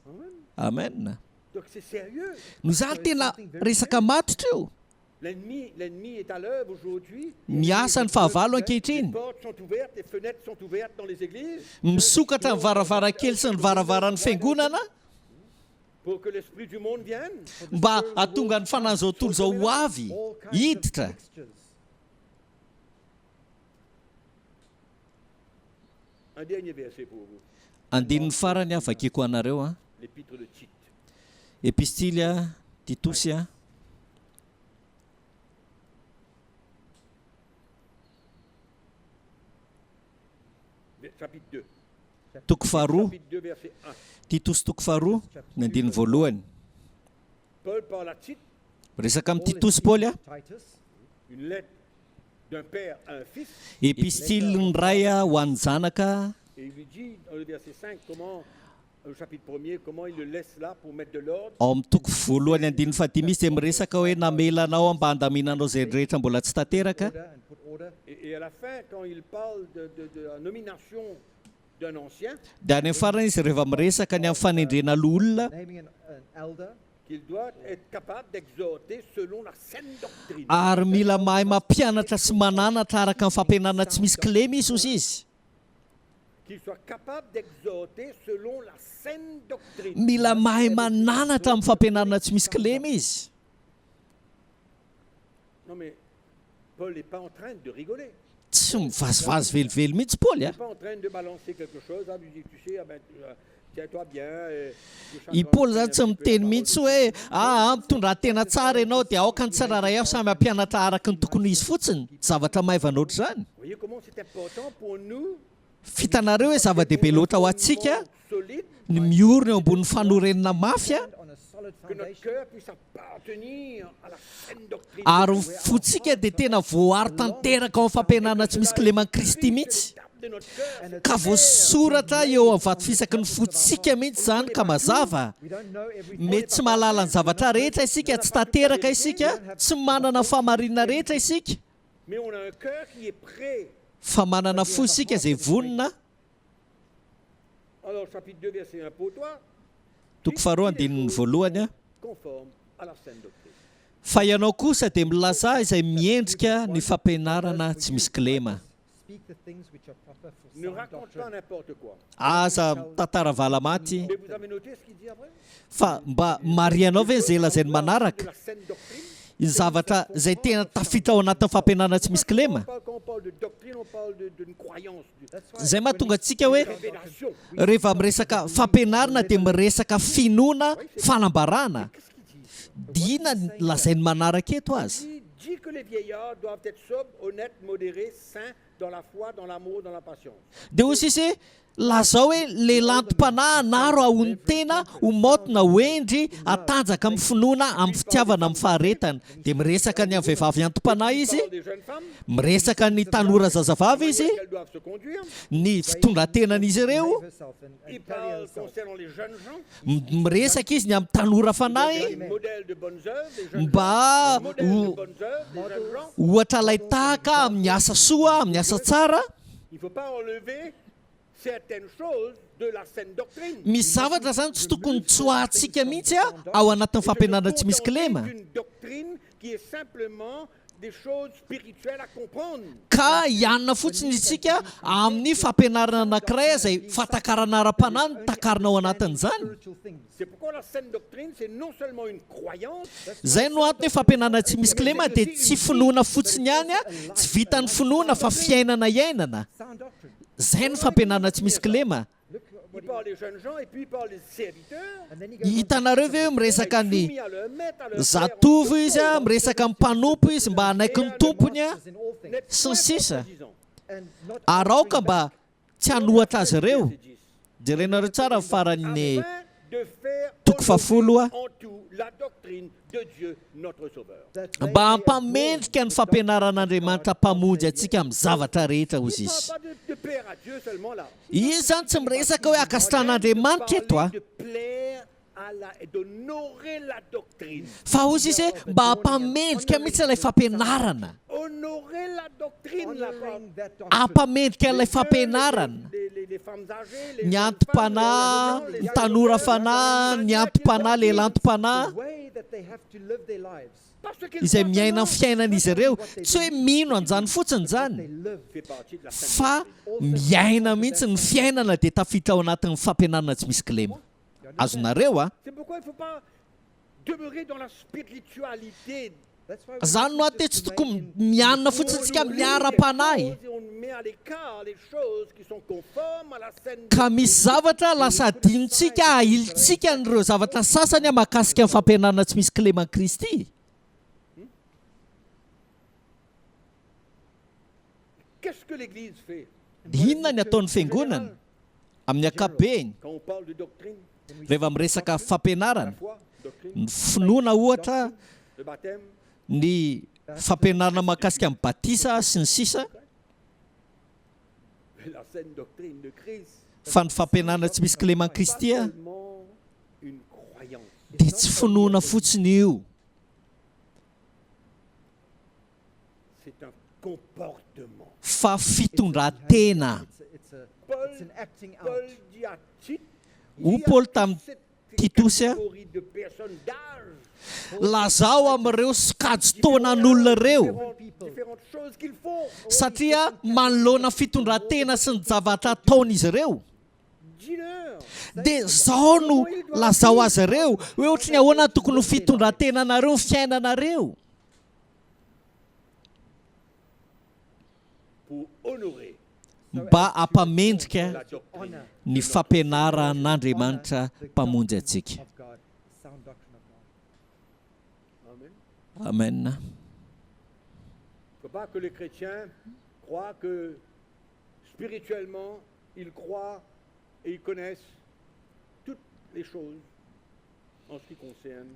Amen. Donc c'est sérieux. No zany tena resaka matotra io. L'ennemi, l'ennemi est à l'œuvre aujourd'hui. Miasa ny fahavalo Les ankehitriny. portes sont ouvertes, les fenêtres sont ouvertes dans les églises Misokatra ny varavarankely sy ny varavaran'ny fiangonana pour que l'esprit du monde vienne. mba hahatonga ny fanahin'izao tontolo izao ho avy all kinds of hiditra. mixtures. Un dernier verset pour vous, Andininy farany avakiko anareo a. l'épître de Tite. Epistily a Titosy a. Chapitre 2. Toko faharoa, Chapitre 2, verset 1. Titosy toko faharoa, ny andininy voalohany. Paul parle à Tite, Resaka amin'ny Paul Titosy is Paoly a. Titus, une lettre d'un père à un fils, Epistily ny ray a ho an'ny zanaka et il lui dit dans le verset 5 comment, au chapitre 1er, comment il le laisse là pour mettre de l'ordre. Ao amin'ny toko voalohany andininy fahadimy izy dia miresaka hoe namelanao mba handaminanao izay rehetra mbola tsy tanteraka. order and put order. Et, et à la fin, quand il parle de, de- de la nomination d'un ancien, Dia any amin'ny farany izy rehefa miresaka ny amin'ny fanendrena loholona Naming an, an elder qu'il doit être capable d'exhorter selon la saine doctrine. ary mila mahay mampianatra sy mananatra araka ny fampianarana tsy misy kilema izy ozy izy. Qu'il soit capable d'exhorter selon la saine doctrine. Mila mahay mananatra amin'ny fampianarana tsy misy kilema izy. Non mais Paul n'est pas en train de rigoler. Tsy mivazivazy velively mihitsy Paoly Il a. n'est pas en train de balancer quelque chose. Ah, tu tu sais, ah ben, tu, euh, tiens-toi bien. et que chacun I Paoly zany enseigne tsy un petit peu la miteny parole mihitsy de hoe ah mitondra tena tsara ianao dia aoka ny tsirairay avy samy hampianatra araka ny tokony izy fotsiny. Zavatra maivana ohatr'izany. Vous voyez comment c'est important pour nous Fitanareo hoe zava-dehibe loatra ho antsika solide, ny miorina eo ambonin'ny fanorenana mafy a stand on a solid que notre foundation. cœur puisse appartenir à la saine doctrine. ary ny fontsika dia tena voaro tanteraka ao amin'ny fampianarana tsy misy kileman'i Kristy mihitsy De notre cœur, ka voasoratra eo amin'ny vato fisaky ny fontsika mihitsy zany ka mazava We don't know everything. mety tsy mahalala ny zavatra rehetra isika tsy tanteraka isika tsy manana fahamarinana rehetra isika mais on a un cœur qui est prêt. fa manana fo isika izay vonona Alors, chapitre 2, verset 1, pour toi, toko faharoa andininy voalohany a conforme à la saine doctrine. fa ianao kosa dia milaza izay miendrika ny fampianarana tsy misy kilema. Speak the things which are proper for Ne sound raconte pas doctrine. n'importe quoi. Aza mitantara valamaty. Mais vous avez noté ce qu'il dit après? Fa mba marihanao ve izay lazainy manaraka? De la saine doctrine. Ny zavatra izay tena tafita ao anatin'ny fampianarana tsy misy kilema. Quand on parle de doctrine, on parle d'une croyance, d'une That's why Izay mahatonga antsika hoe révélation. rehefa miresaka fampianarana dia miresaka finoana, fanambarana. Qu'est-ce qu'il dit? Dia inona ny lazainy manaraka eto azy? Il dit que les vieillards doivent être sobres, honnêtes, modérés, saints dans la foi, dans l'amour, dans la patience. Dia hoy izy hoe lazao hoe lehilahy antom-panahy anaro ahoan'ny tena ho maotina, ho hendry, hatanjaka amin'ny finoana, amin'ny fitiavana, amin'ny faharetana. Dia miresaka ny amin'ny vehivavy antom-panahy Il izy, parle des jeunes femmes, miresaka ny tanora zazavavy izy, qu'elles doivent se conduire. ny fitondran-tenan'izy ireo, behave herself Il and carry parle herself. concernant les jeunes gens, miresaka izy ny amin'ny tanora fanahy les modèles de bonnes œuvres, les jeunes mba gens, les modèles ho de bonnes œuvres, des jeunes gens. ohatra lay tahaka amin'ny asa soa, amin'ny asa tsara. Il ne faut pas enlever certaines choses de la saine doctrine. Misy zavatra zany tsy tokony tsoahantsika mihitsy a ao anatin'ny fampianarana tsy misy kilema. Une doctrine qui est simplement des choses spirituelles à comprendre. Ka hianina fotsiny isika amin'ny fampianarana anankiray izay fahatakarana ara-panahy no takarina ao anatin'izany. Spiritual things. C'est pourquoi la saine doctrine, c'est non seulement une croyance, Izay no antony hoe fampianarana tsy misy kilema dia tsy finoana fotsiny ihany a, tsy vitan'ny finoana fa fiainana iainana. Sound doctrine. Izay no fampianarana tsy misy kilema. Look il what he, parle des jeunes gens et puis il parle des serviteurs. and then he goes on to Hitanareo ve hoe miresaka ny Soumis à leur maître, à leur père, zatovo izy a, miresaka amin'ny mpanompo izy mba hanaiky ny tompony a, masters in all things n'êtes sy ny point sisa. contredisants. and not Ary aoka answering mba back. tsy hanohatra azy ireo. Verset 10. Jerenareo tsara ny faran'ny Afin de faire toko fahafolo a. honorer en tout la doctrine de Dieu notre Sauveur. that they Mba may hampamendrika ny adorn the fampianaran'Andriamanitra mpamonjy antsika amin'ny zavatra rehetra Il hozy ne parle izy. pas de plaire à Dieu seulement là. Izy zany tsy miresaka hoe ankasitrahan'Andriamanitra eto a. De plaire à la, et d'honorer la doctrine. Fa hozy izy hoe mba hampamendrika mihitsy ilay fampianarana. Honorer la doctrine, la femme. honoring that doctrine. Hampamendrika ilay fampianarana. Les femmes âgées, les Ny jeunes femmes, antom-panahy, les ny tanora fanahy, ny antom-panahy, lehilahy antom-panahy The way that they have to live their lives. Parce qu'ils izay croient miaina ny seulement fiainan'izy ireo. Tsy hoe mino an'izany fotsiny They izany live. fait partie de la sainte fa miaina mihitsy ny fiainana dia tafiditra ao anatin'ny fampianarana tsy misy kilema. Azonareo a. C'est pourquoi il ne faut pas demeurer dans la spiritualité. That's why we Zany no mustn't ate just tsy remain tokony in mianina fotsiny tsika On oublie miara-panahy. des choses et on met à l'écart les choses qui sont conformes à la saine Ka misy zavatra lasa adinontsika ahilitsika an'ireo zavatra sasany a mahakasika ny fampianarana tsy misy kileman'i Kristy. Qu'est-ce que l'Église fait Dia inona ny ataon'ny fiangonana amin'ny ankapobeny quand on parle de doctrine, rehefa miresaka la fampianarana? foi, doctrine, Ny finoana ohatra, le baptême, ny fampianarana mahakasika ny batisa sy ny sisa, mais la saine doctrine de Christ, fa ny fampianarana tsy misy kileman'i pas Kristy a seulement une croyance. dia tsy finoana fotsiny io, C'est un comportement. fa fitondran-tena. Paul, It's an acting Paul out. dit à Tite, Hoy dit à Paoly toute tamin'i cette Titosy a, catégorie de personnes d'âge, lazao amin'ireo sokajy taonan'olona ireo différentes, différentes choses qu'ils font. satria manoloana fitondran-tena sy ny zavatra ataon'izy ireo Dis-leur. dia zao no lazao azy ireo hoe ohatry ny ahoana tokony ho fitondran-tenanareo ny fiainanareo Pour honorer mba hampamendrika la doctrine. ny fampianaran'Andriamanitra mpamonjy antsika. Of God, sound doctrine of God. Amen. Amen. Il ne faut pas que les chrétiens croient que spirituellement, ils croient et ils connaissent toutes les choses en ce qui concerne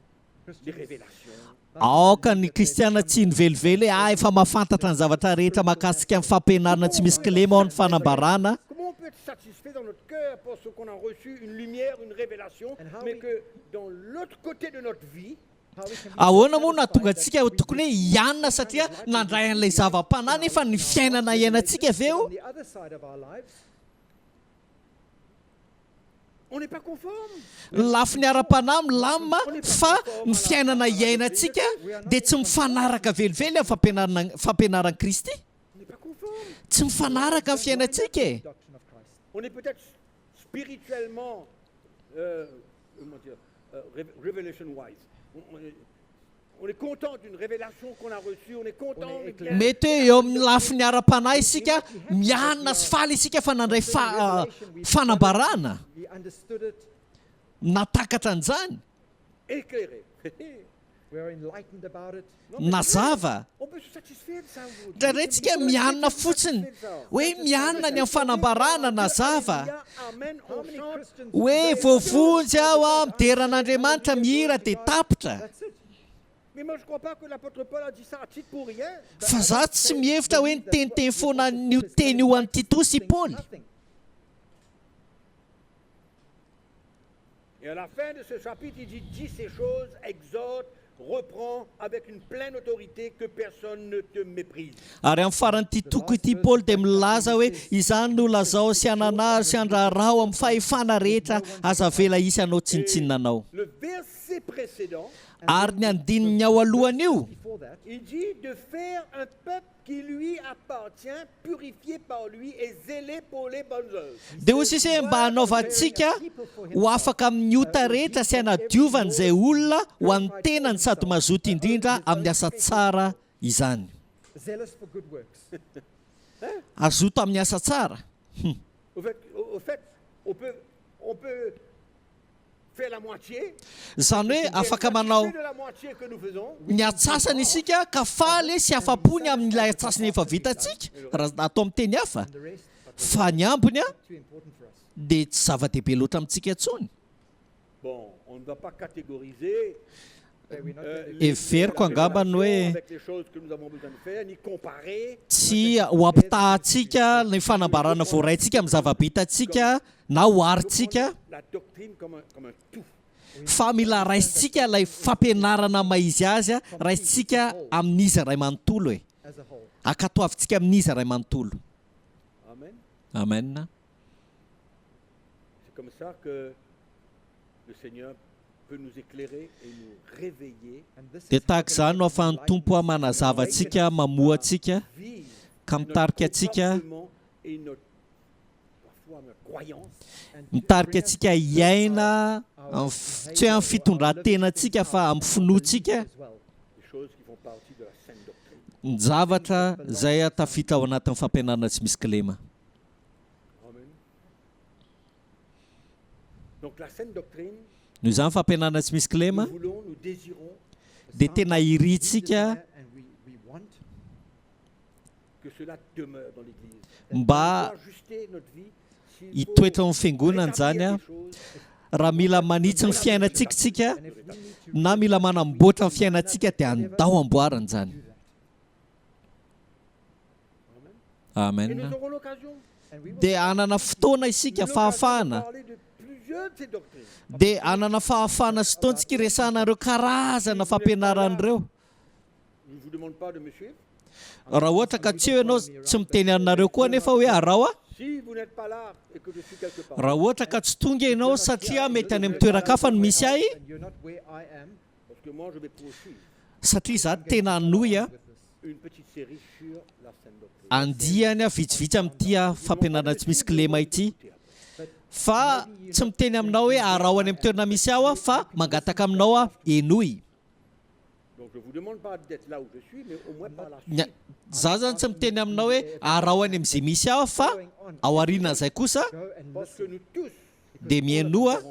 les révélations. Aoka ny kristiana tsy nivelively hoe ah efa mahafantatra ny zavatra rehetra mahakasika ny fampianarana tsy misy kilema ao ny fanambarana. Comment on peut être satisfait dans notre cœur parce qu'on a reçu une lumière, une révélation, And how mais we- que dans l'autre côté de notre vie, How we can be Ahoana moa no satisfied nahatonga that antsika ho tokony hoe hianina satria nandray an'ilay zava-panahy nefa ny fiainana iainantsika avy eo on the other side of our lives, on n'est pas conforme. ny lafiny ara-panahy milamina fa ny fiainana iainantsika dia tsy mifanaraka velively amin'ny fampianarana fampianaran'i Kristy. On n'est pas conforme. Tsy mifanaraka ny fiainantsika e. On est peut-être spirituellement, comment dire, revelation wise. On est content d'une révélation qu'on a reçue, on est content, on est bien. Mety hoe eo amin'ny lafiny ara-panahy isika, mianina sy faly isika fa nandray fanambarana, nahatakatra an'izany. Éclairé. Nazava. Indraindray tsika mianina fotsiny hoe mianina ny amin'ny fanambarana nazava. Hoe voavonjy aho a, midera an'Andriamanitra, mihira dia tapitra. Fa za tsy mihevitra hoe niteniteny foana an'io teny io an'i Titosy i Paoly. Et à la fin de ce chapitre, il dit, dis ces choses, exhorte, reprends avec une pleine autorité que personne ne te méprise. Ary amin'ny faran'ity toko ity Paoly dia milaza hoe, Izany no lazao sy ananaro sy andraharaho amin'ny fahefana rehetra, aza avela hisy hanao tsinontsinona anao. Le verset précédent, Ary ny andininy ao alohan'io. Il dit de faire un peuple qui lui appartient, purifié par lui et zélé pour les bonnes œuvres. Dia hoy sisa hoe, Mba hanaovantsika ho afaka amin'ny ota rehetra sy hanadiovany izay olona ho an'ny tenany sady mazoto indrindra amin'ny asa tsara izany. Hazoto amin'ny asa tsara. Hum. Au fait, on peut, on peut Izany hoe afaka manao ny antsasany isika ka faly sy afa-po ny amin'ilay antsasany efa vitantsika, raha atao amin'ny teny hafa, fa ny ambiny dia tsy zava-dehibe loatra amintsika intsony. Heveriko angamba ny hoe tsy ho ampitahantsika ny fanambarana voaraintsika amin'ny zava-bitantsika na oharintsika fa mila raisintsika ilay fampianarana maha izy azy, raisintsika amin'izy iray manontolo e. Ankatoavintsika amin'izy iray manontolo. Amen. C'est comme ça que le Seigneur peut nous éclairer et nous réveiller. Dia tahaka izany no ahafahan'ny Tompo manazava antsika, mamoha antsika, ka mitarika antsika, mitarika antsika hiaina amin'ny tsy hoe amin'ny fitondran-tenantsika fa amin'ny finoantsika ny zavatra izay tafita ao anatin'ny fampianarana tsy misy kilema. Noho izany fampianarana tsy misy kilema dia tena irintsika mba hitoetra ao amin'ny fiangonana izany raha mila manitsy ny fiainantsika isika na mila manamboatra ny fiainantsika dia andao amboarina izany. Amen. Dia hanana fotoana isika, fahafahana. Dia hanana fahafahana sy fotoana isika hiresahana ireo karazana fampianarana ireo. Raha ohatra ka tsy eo ianao, tsy miteny anareo koa anefa hoe araho aho. Raha ohatra ka tsy tonga ianao satria mety any amin'ny toeran-kafa no misy ahy, satria izaho tena hanohy andiany vitsivitsy amin'ity fampianarana tsy misy kilema ity. Fa tsy miteny aminao hoe araho any amin'ny toerana misy ahy aho fa mangataka aminao aho henoy. Za zany tsy miteny aminao hoe araho any amin'izay misy ahy fa ao aorianan'izay kosa dia mihainoa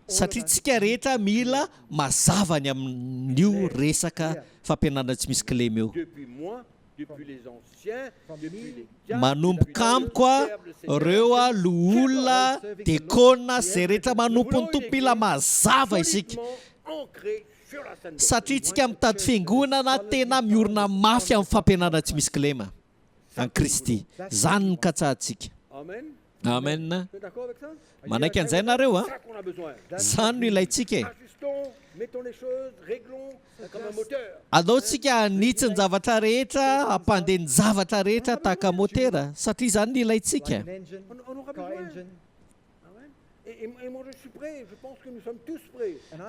satria tsika rehetra mila mazava ny amin'io resaka fampianarana tsy misy kilema io. Manomboka amiko a, reo a, loholona, dekona, zay rehetra manompo ny Tompo mila mazava isika. Satria tsika mitady fiangonana tena miorina mafy amin'ny fampianarana tsy misy kilema an'i Kristy. Zany no katsahantsika. Amen. Manaiky an'izay nareo a? Zany no ilaintsika e. Andao tsika hanitsy ny zavatra rehetra, hampandeha ny zavatra rehetra tahaka motera, satria izany no ilaintsika.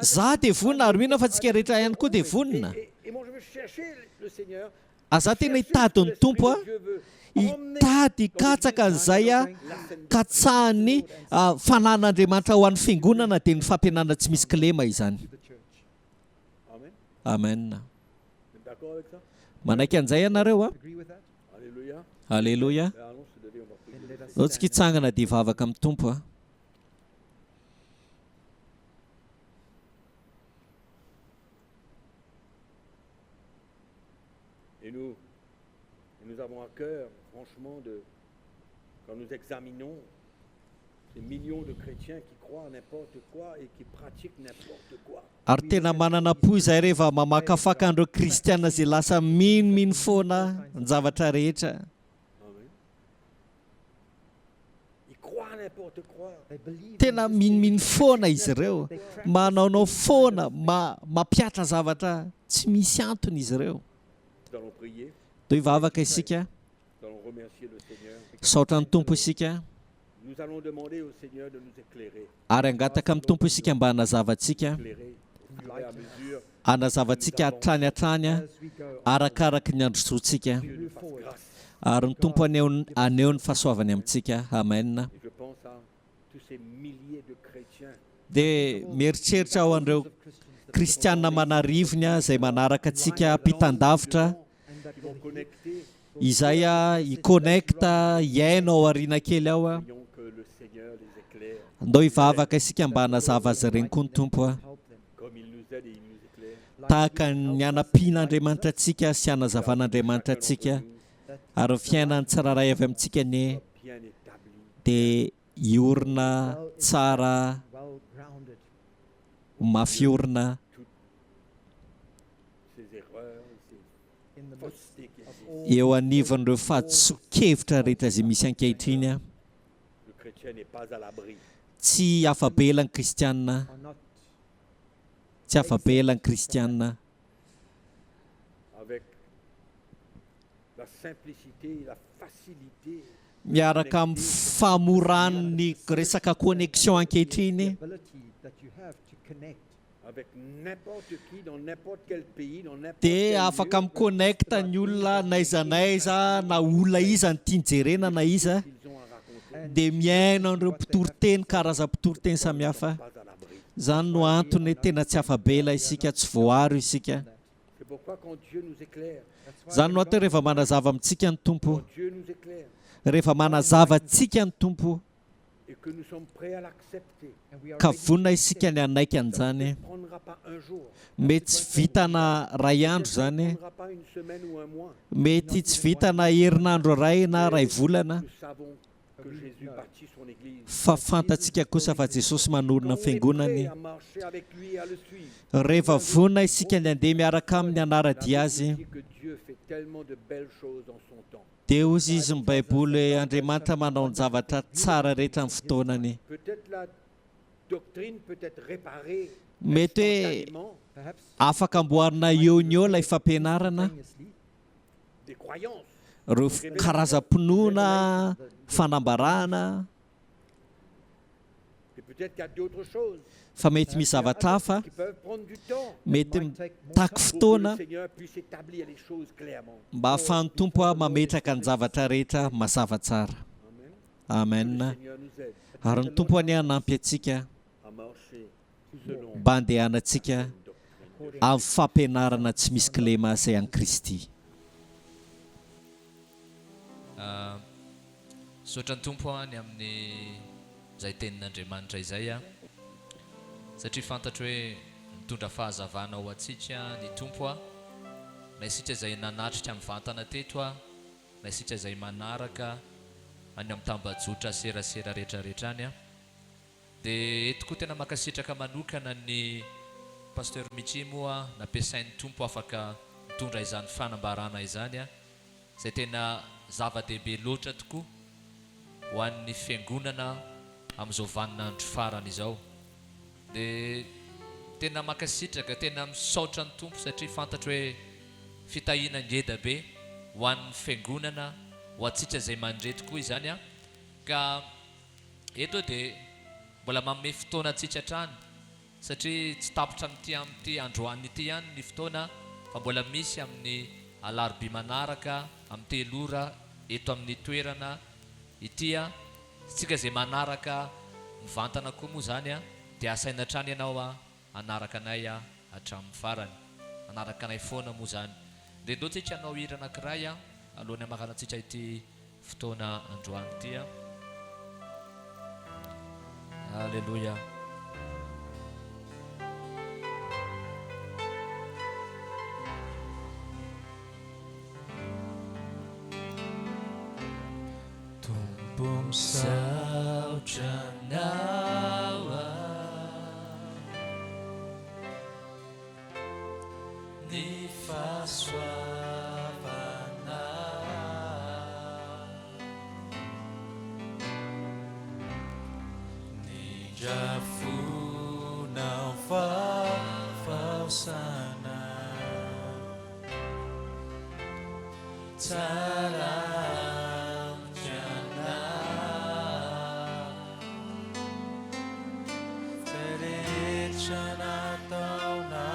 Za dia vonona ary mino aho fa tsika rehetra ihany koa dia vonona. Aza tena hitady ny Tompo a, hitady hikatsaka an'izay a katsahan'ny fanan'Andriamanitra ho an'ny fiangonana dia ny fampianarana tsy misy kilema izany. Amen. Manaiky an'izay ianareo a? Aleloia. Ndao tsika hitsangana dia hivavaka amin'ny Tompo a. Et nous, nous avons à cœur, franchement, de, quand nous examinons ces millions de chrétiens qui croient à n'importe quoi et qui pratiquent n'importe quoi. Ary tena manana po izahay rehefa mamakafaka an'ireo kristiana izay lasa minomino foana ny zavatra rehetra. Tena minomino foana izy ireo, manaonao foana, mampihatra zavatra tsy misy antony izy ireo. Toy hivavaka isika. Misaotra ny Tompo isika. Ary hangataka amin'ny Tompo isika mba hanazava antsika, hanazava antsika hatrany hatrany arakaraky ny androsoantsika. Ary ny Tompo haneho, haneho ny fahasoavany amintsika. Amen. Dia mieritreritra aho an'ireo kristiana aman'arivony izay manaraka antsika ampitan-davitra, izay hi-connect, hihaino ao aoriana kely ao. Andao hivavaka isika mba hanazava azy ireny koa ny Tompo. Tahaka ny hanampian'Andriamanitra antsika sy hanazavan'Andriamanitra antsika ary ny fiainan'ny tsirairay avy amintsika anie dia hiorina tsara, ho mafy orina. Eo anivon'ireo fahadisoan-kevitra rehetra izay misy ankehitriny, tsy afa-bela ny kristiana, tsy afa-bela ny kristiana. Miaraka amin'ny fahamoran'ny resaka connexion ankehitriny, dia afaka mi-connecte ny olona n'aiza n'aiza na olona iza no tiany jerena na iza dia mihaino an'ireo mpitoriteny karazam-pitoriteny samihafa. Izany no antony tena tsy afa-bela isika, tsy voaro isika. Izany no atao rehefa manazava amintsika ny Tompo. Rehefa manazava antsika ny Tompo ka vonona isika ny hanaiky an'izany. Mety tsy vitana iray andro izany, mety tsy vitana herinandro iray na iray volana, fa fantatsika kosa fa Jesosy manorina ny Fiangonany. Rehefa vonona isika ny handeha miaraka Aminy hanara-dia Azy, Dia hozy izy ny Baiboly hoe Andriamanitra manao ny zavatra tsara rehetra amin'ny fotoanany. Mety hoe afaka amboarina eo ny eo ilay fampianarana, ireo karazam-pinoana, fanambarana. Fa mety misy zavatra hafa, mety mitaky fotoana mba hahafahan'ny Tompo mametraka ny zavatra rehetra mazava tsara. Amen. Ary ny Tompo anie hanampy antsika mba handehanantsika amin'ny fampianarana tsy misy kilema izay an'i Kristy. Misaotra ny Tompo aho ny amin'ny izay tenin'Andriamanitra izay aho satria fantatro hoe mitondra fahazavana ho antsika ny Tompo aho na isika izay nanatrika mivantana teto aho na isika izay manaraka any amin'ny tambajotra serasera rehetra rehetra any aho dia eto koa tena mankasitraka manokana ny Pasteur Mickey moa nampiasain'ny Tompo afaka mitondra izany fanambarana izany aho izay tena zava-dehibe loatra tokoa ho an'ny Fiangonana amin'izao vaninandro farany izao. Dia tena mankasitraka, tena misaotra ny Tompo satria fantatro hoe fitahiana ngeda be ho an'ny Fiangonana, ho antsika izay mandre tokoa izany an. Ka eto aho dia mbola manome fotoana antsika hatrany satria tsy tapitra amin'ity amin'ity androany ity ihany ny fotoana fa mbola misy amin'ny. alarobia manaraka amin'ny telo ora eto amin'ny toerana ity a. Isika izay manaraka mivantana koa moa izany a, dia asaina hatrany ianao a hanaraka anay a hatramin'ny farany. Hanaraka anay foana moa izany. Dia ndao tsika hanao hira anankiray a alohan'ny hamaranantsika ity fotoana androany ity a. Aleloia. Tompo misaotra anao aho Ny fahasoavanao Ny indrafonao vaovao Tsara amiko ianao Izay rehetra nataonao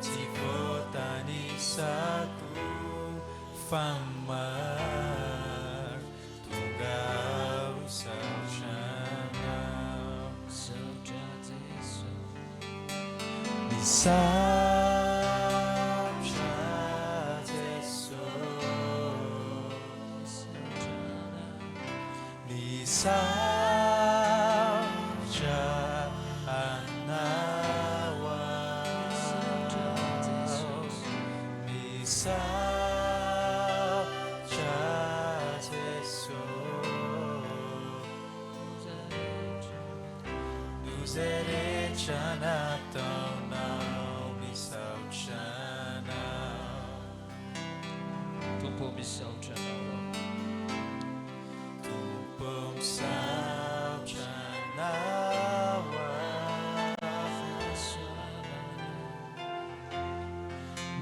Tsy voatanisako fa maro Tonga aho hisaotra anao Misaotra Jeso. Misaotra Jeso. Misaotra Anao aho. Misaotra Jeso. Noho izay rehetra nataonao misaotra Anao. Tompo ô misaotra Anao aho. Tompo misaotra Anao aho.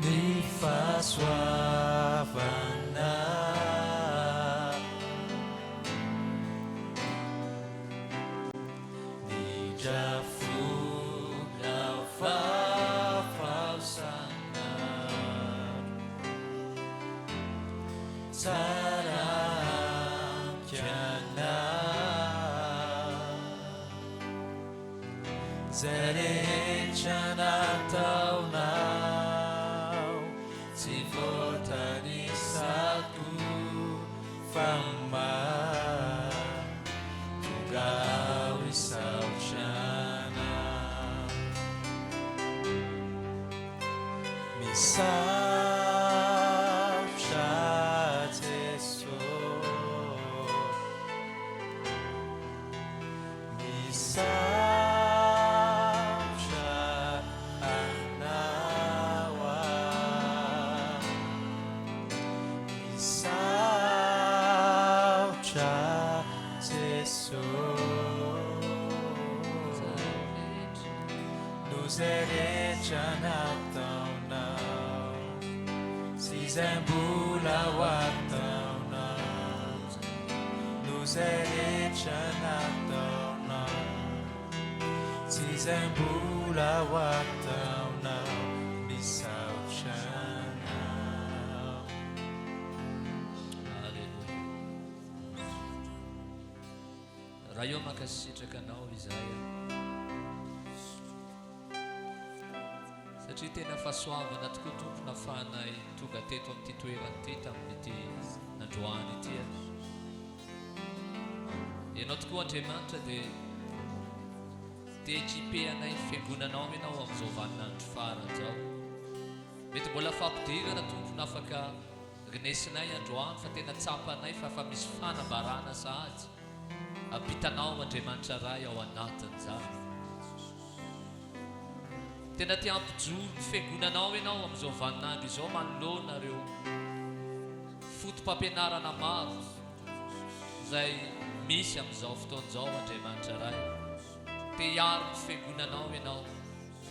Ny fahasoavanao. Nindra fonao vaovao sanandro Tsara amiko ianao Zay rehetra nataonao Tsy voatanisako fa maro Tonga aho hisaotra anao Misaotra Jeso Misaotra Anao aho Misaotra Jeso Noho izay rehetra nataonao Sy izay mbola ho ataonao Noho izay rehetra nataonao Sy izay mbola ho ataonao Misaotra Anao. Aleloia. Ray ô mankasitraka Anao izahay a. Satria tena fahasoavana tokoa Tompo nafahanay tonga teto amin'ity toerana ity tamin'ity androany ity a. Ianao tokoa Andriamanitra dia te équiper anay fiangonanao Ianao amin'izao vaninandro farany izao. Mety mbola fampidirana Tompo no afaka renesinay androany fa tena tsapanay fa efa misy fanambarana sahady ampitanao Andriamanitra Ray ao anatin'izany. Tena te hampijoro ny fiangonanao Ianao amin'izao vaninandro izao manoloana ireo foto-pampianarana maro izay misy amin'izao fotoana izao Andriamanitra Ray. Te hiaro ny fiangonanao Ianao.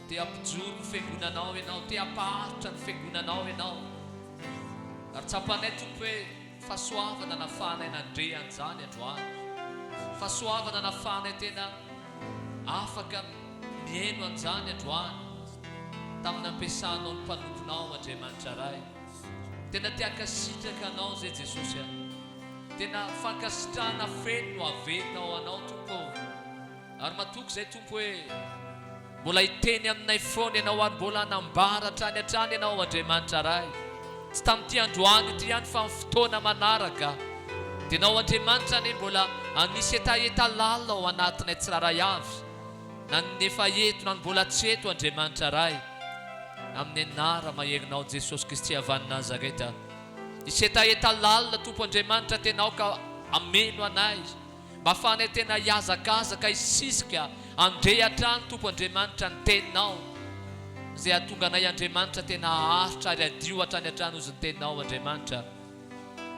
Te hampijoro ny fiangonanao Ianao. Te hampaharitra ny fiangonanao Ianao. Ary tsapanay Tompo hoe fahasoavana nafahanay nandre an'izany androany. Fahasoavana nafahanay tena afaka mihaino an'izany androany tamin'ny nampiasanao ny mpanomponao. anao Andriamanitra Ray. Tena te hankasitraka anao zay Jesosy a. Tena fankasitrahana feno no averina ho anao Tompo ô. Ary matoky zay Tompo hoe mbola hiteny aminay foana ianao ary mbola hanambara hatrany hatrany ianao Andriamanitra Ray. Tsy tamin'ity androany ity ihany fa amin'ny fotoana manaraka. Dia ianao Andriamanitra anie mbola hanisy hetaheta lalina ao anatinay tsirairay avy. Na ny efa eto na ny mbola tsy eto Andriamanitra Ray. Amin'ny anara maherinao Jesosy Kristy avy any Nazareta. Hisy hetaheta lalina Tompo Andriamanitra tena aoka hameno anay mba afahanay tena hihazakazaka hisisika handre hatrany Tompo Andriamanitra ny teninao izay hahatonga anay Andriamanitra tena haharitra ary hadio hatrany hatrany ozy ny teninao Andriamanitra.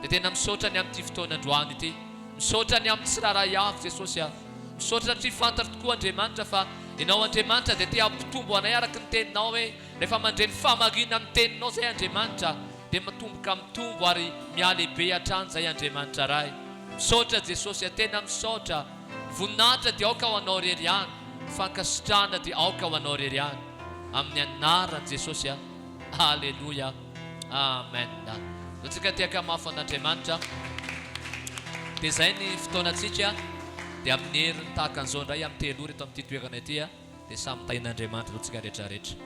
Dia tena misaotra ny amin'ity fotoana androany ity. Misaotra ny amin'ny tsirairay avy Jesosy a. Misaotra satria fantatro tokoa Andriamanitra fa Ianao Andriamanitra dia te hampitombo anay araka ny teninao hoe rehefa mandre ny fahamarinan'ny teninao izay Andriamanitra dia matomboka mitombo ary mihalehibe hatrany izay Andriamanitra Ray. Misaotra Jesosy a. Tena misaotra. Ny voninahitra dia aoka ho Anao irery ihany. Ny fankasitrahana dia aoka ho Anao irery ihany. Amin'ny anaran'i Jesosy a. Aleloia. Amen. Zao tsika tehaka mafy an'Andriamanitra. Dia izay ny fotoanantsika. Dia amin'ny heriny tahaka an'izao indray amin'ny telo ora eto amin'ity toerana ity. Dia samy tahin'Andriamanitra zao tsika rehetra rehetra.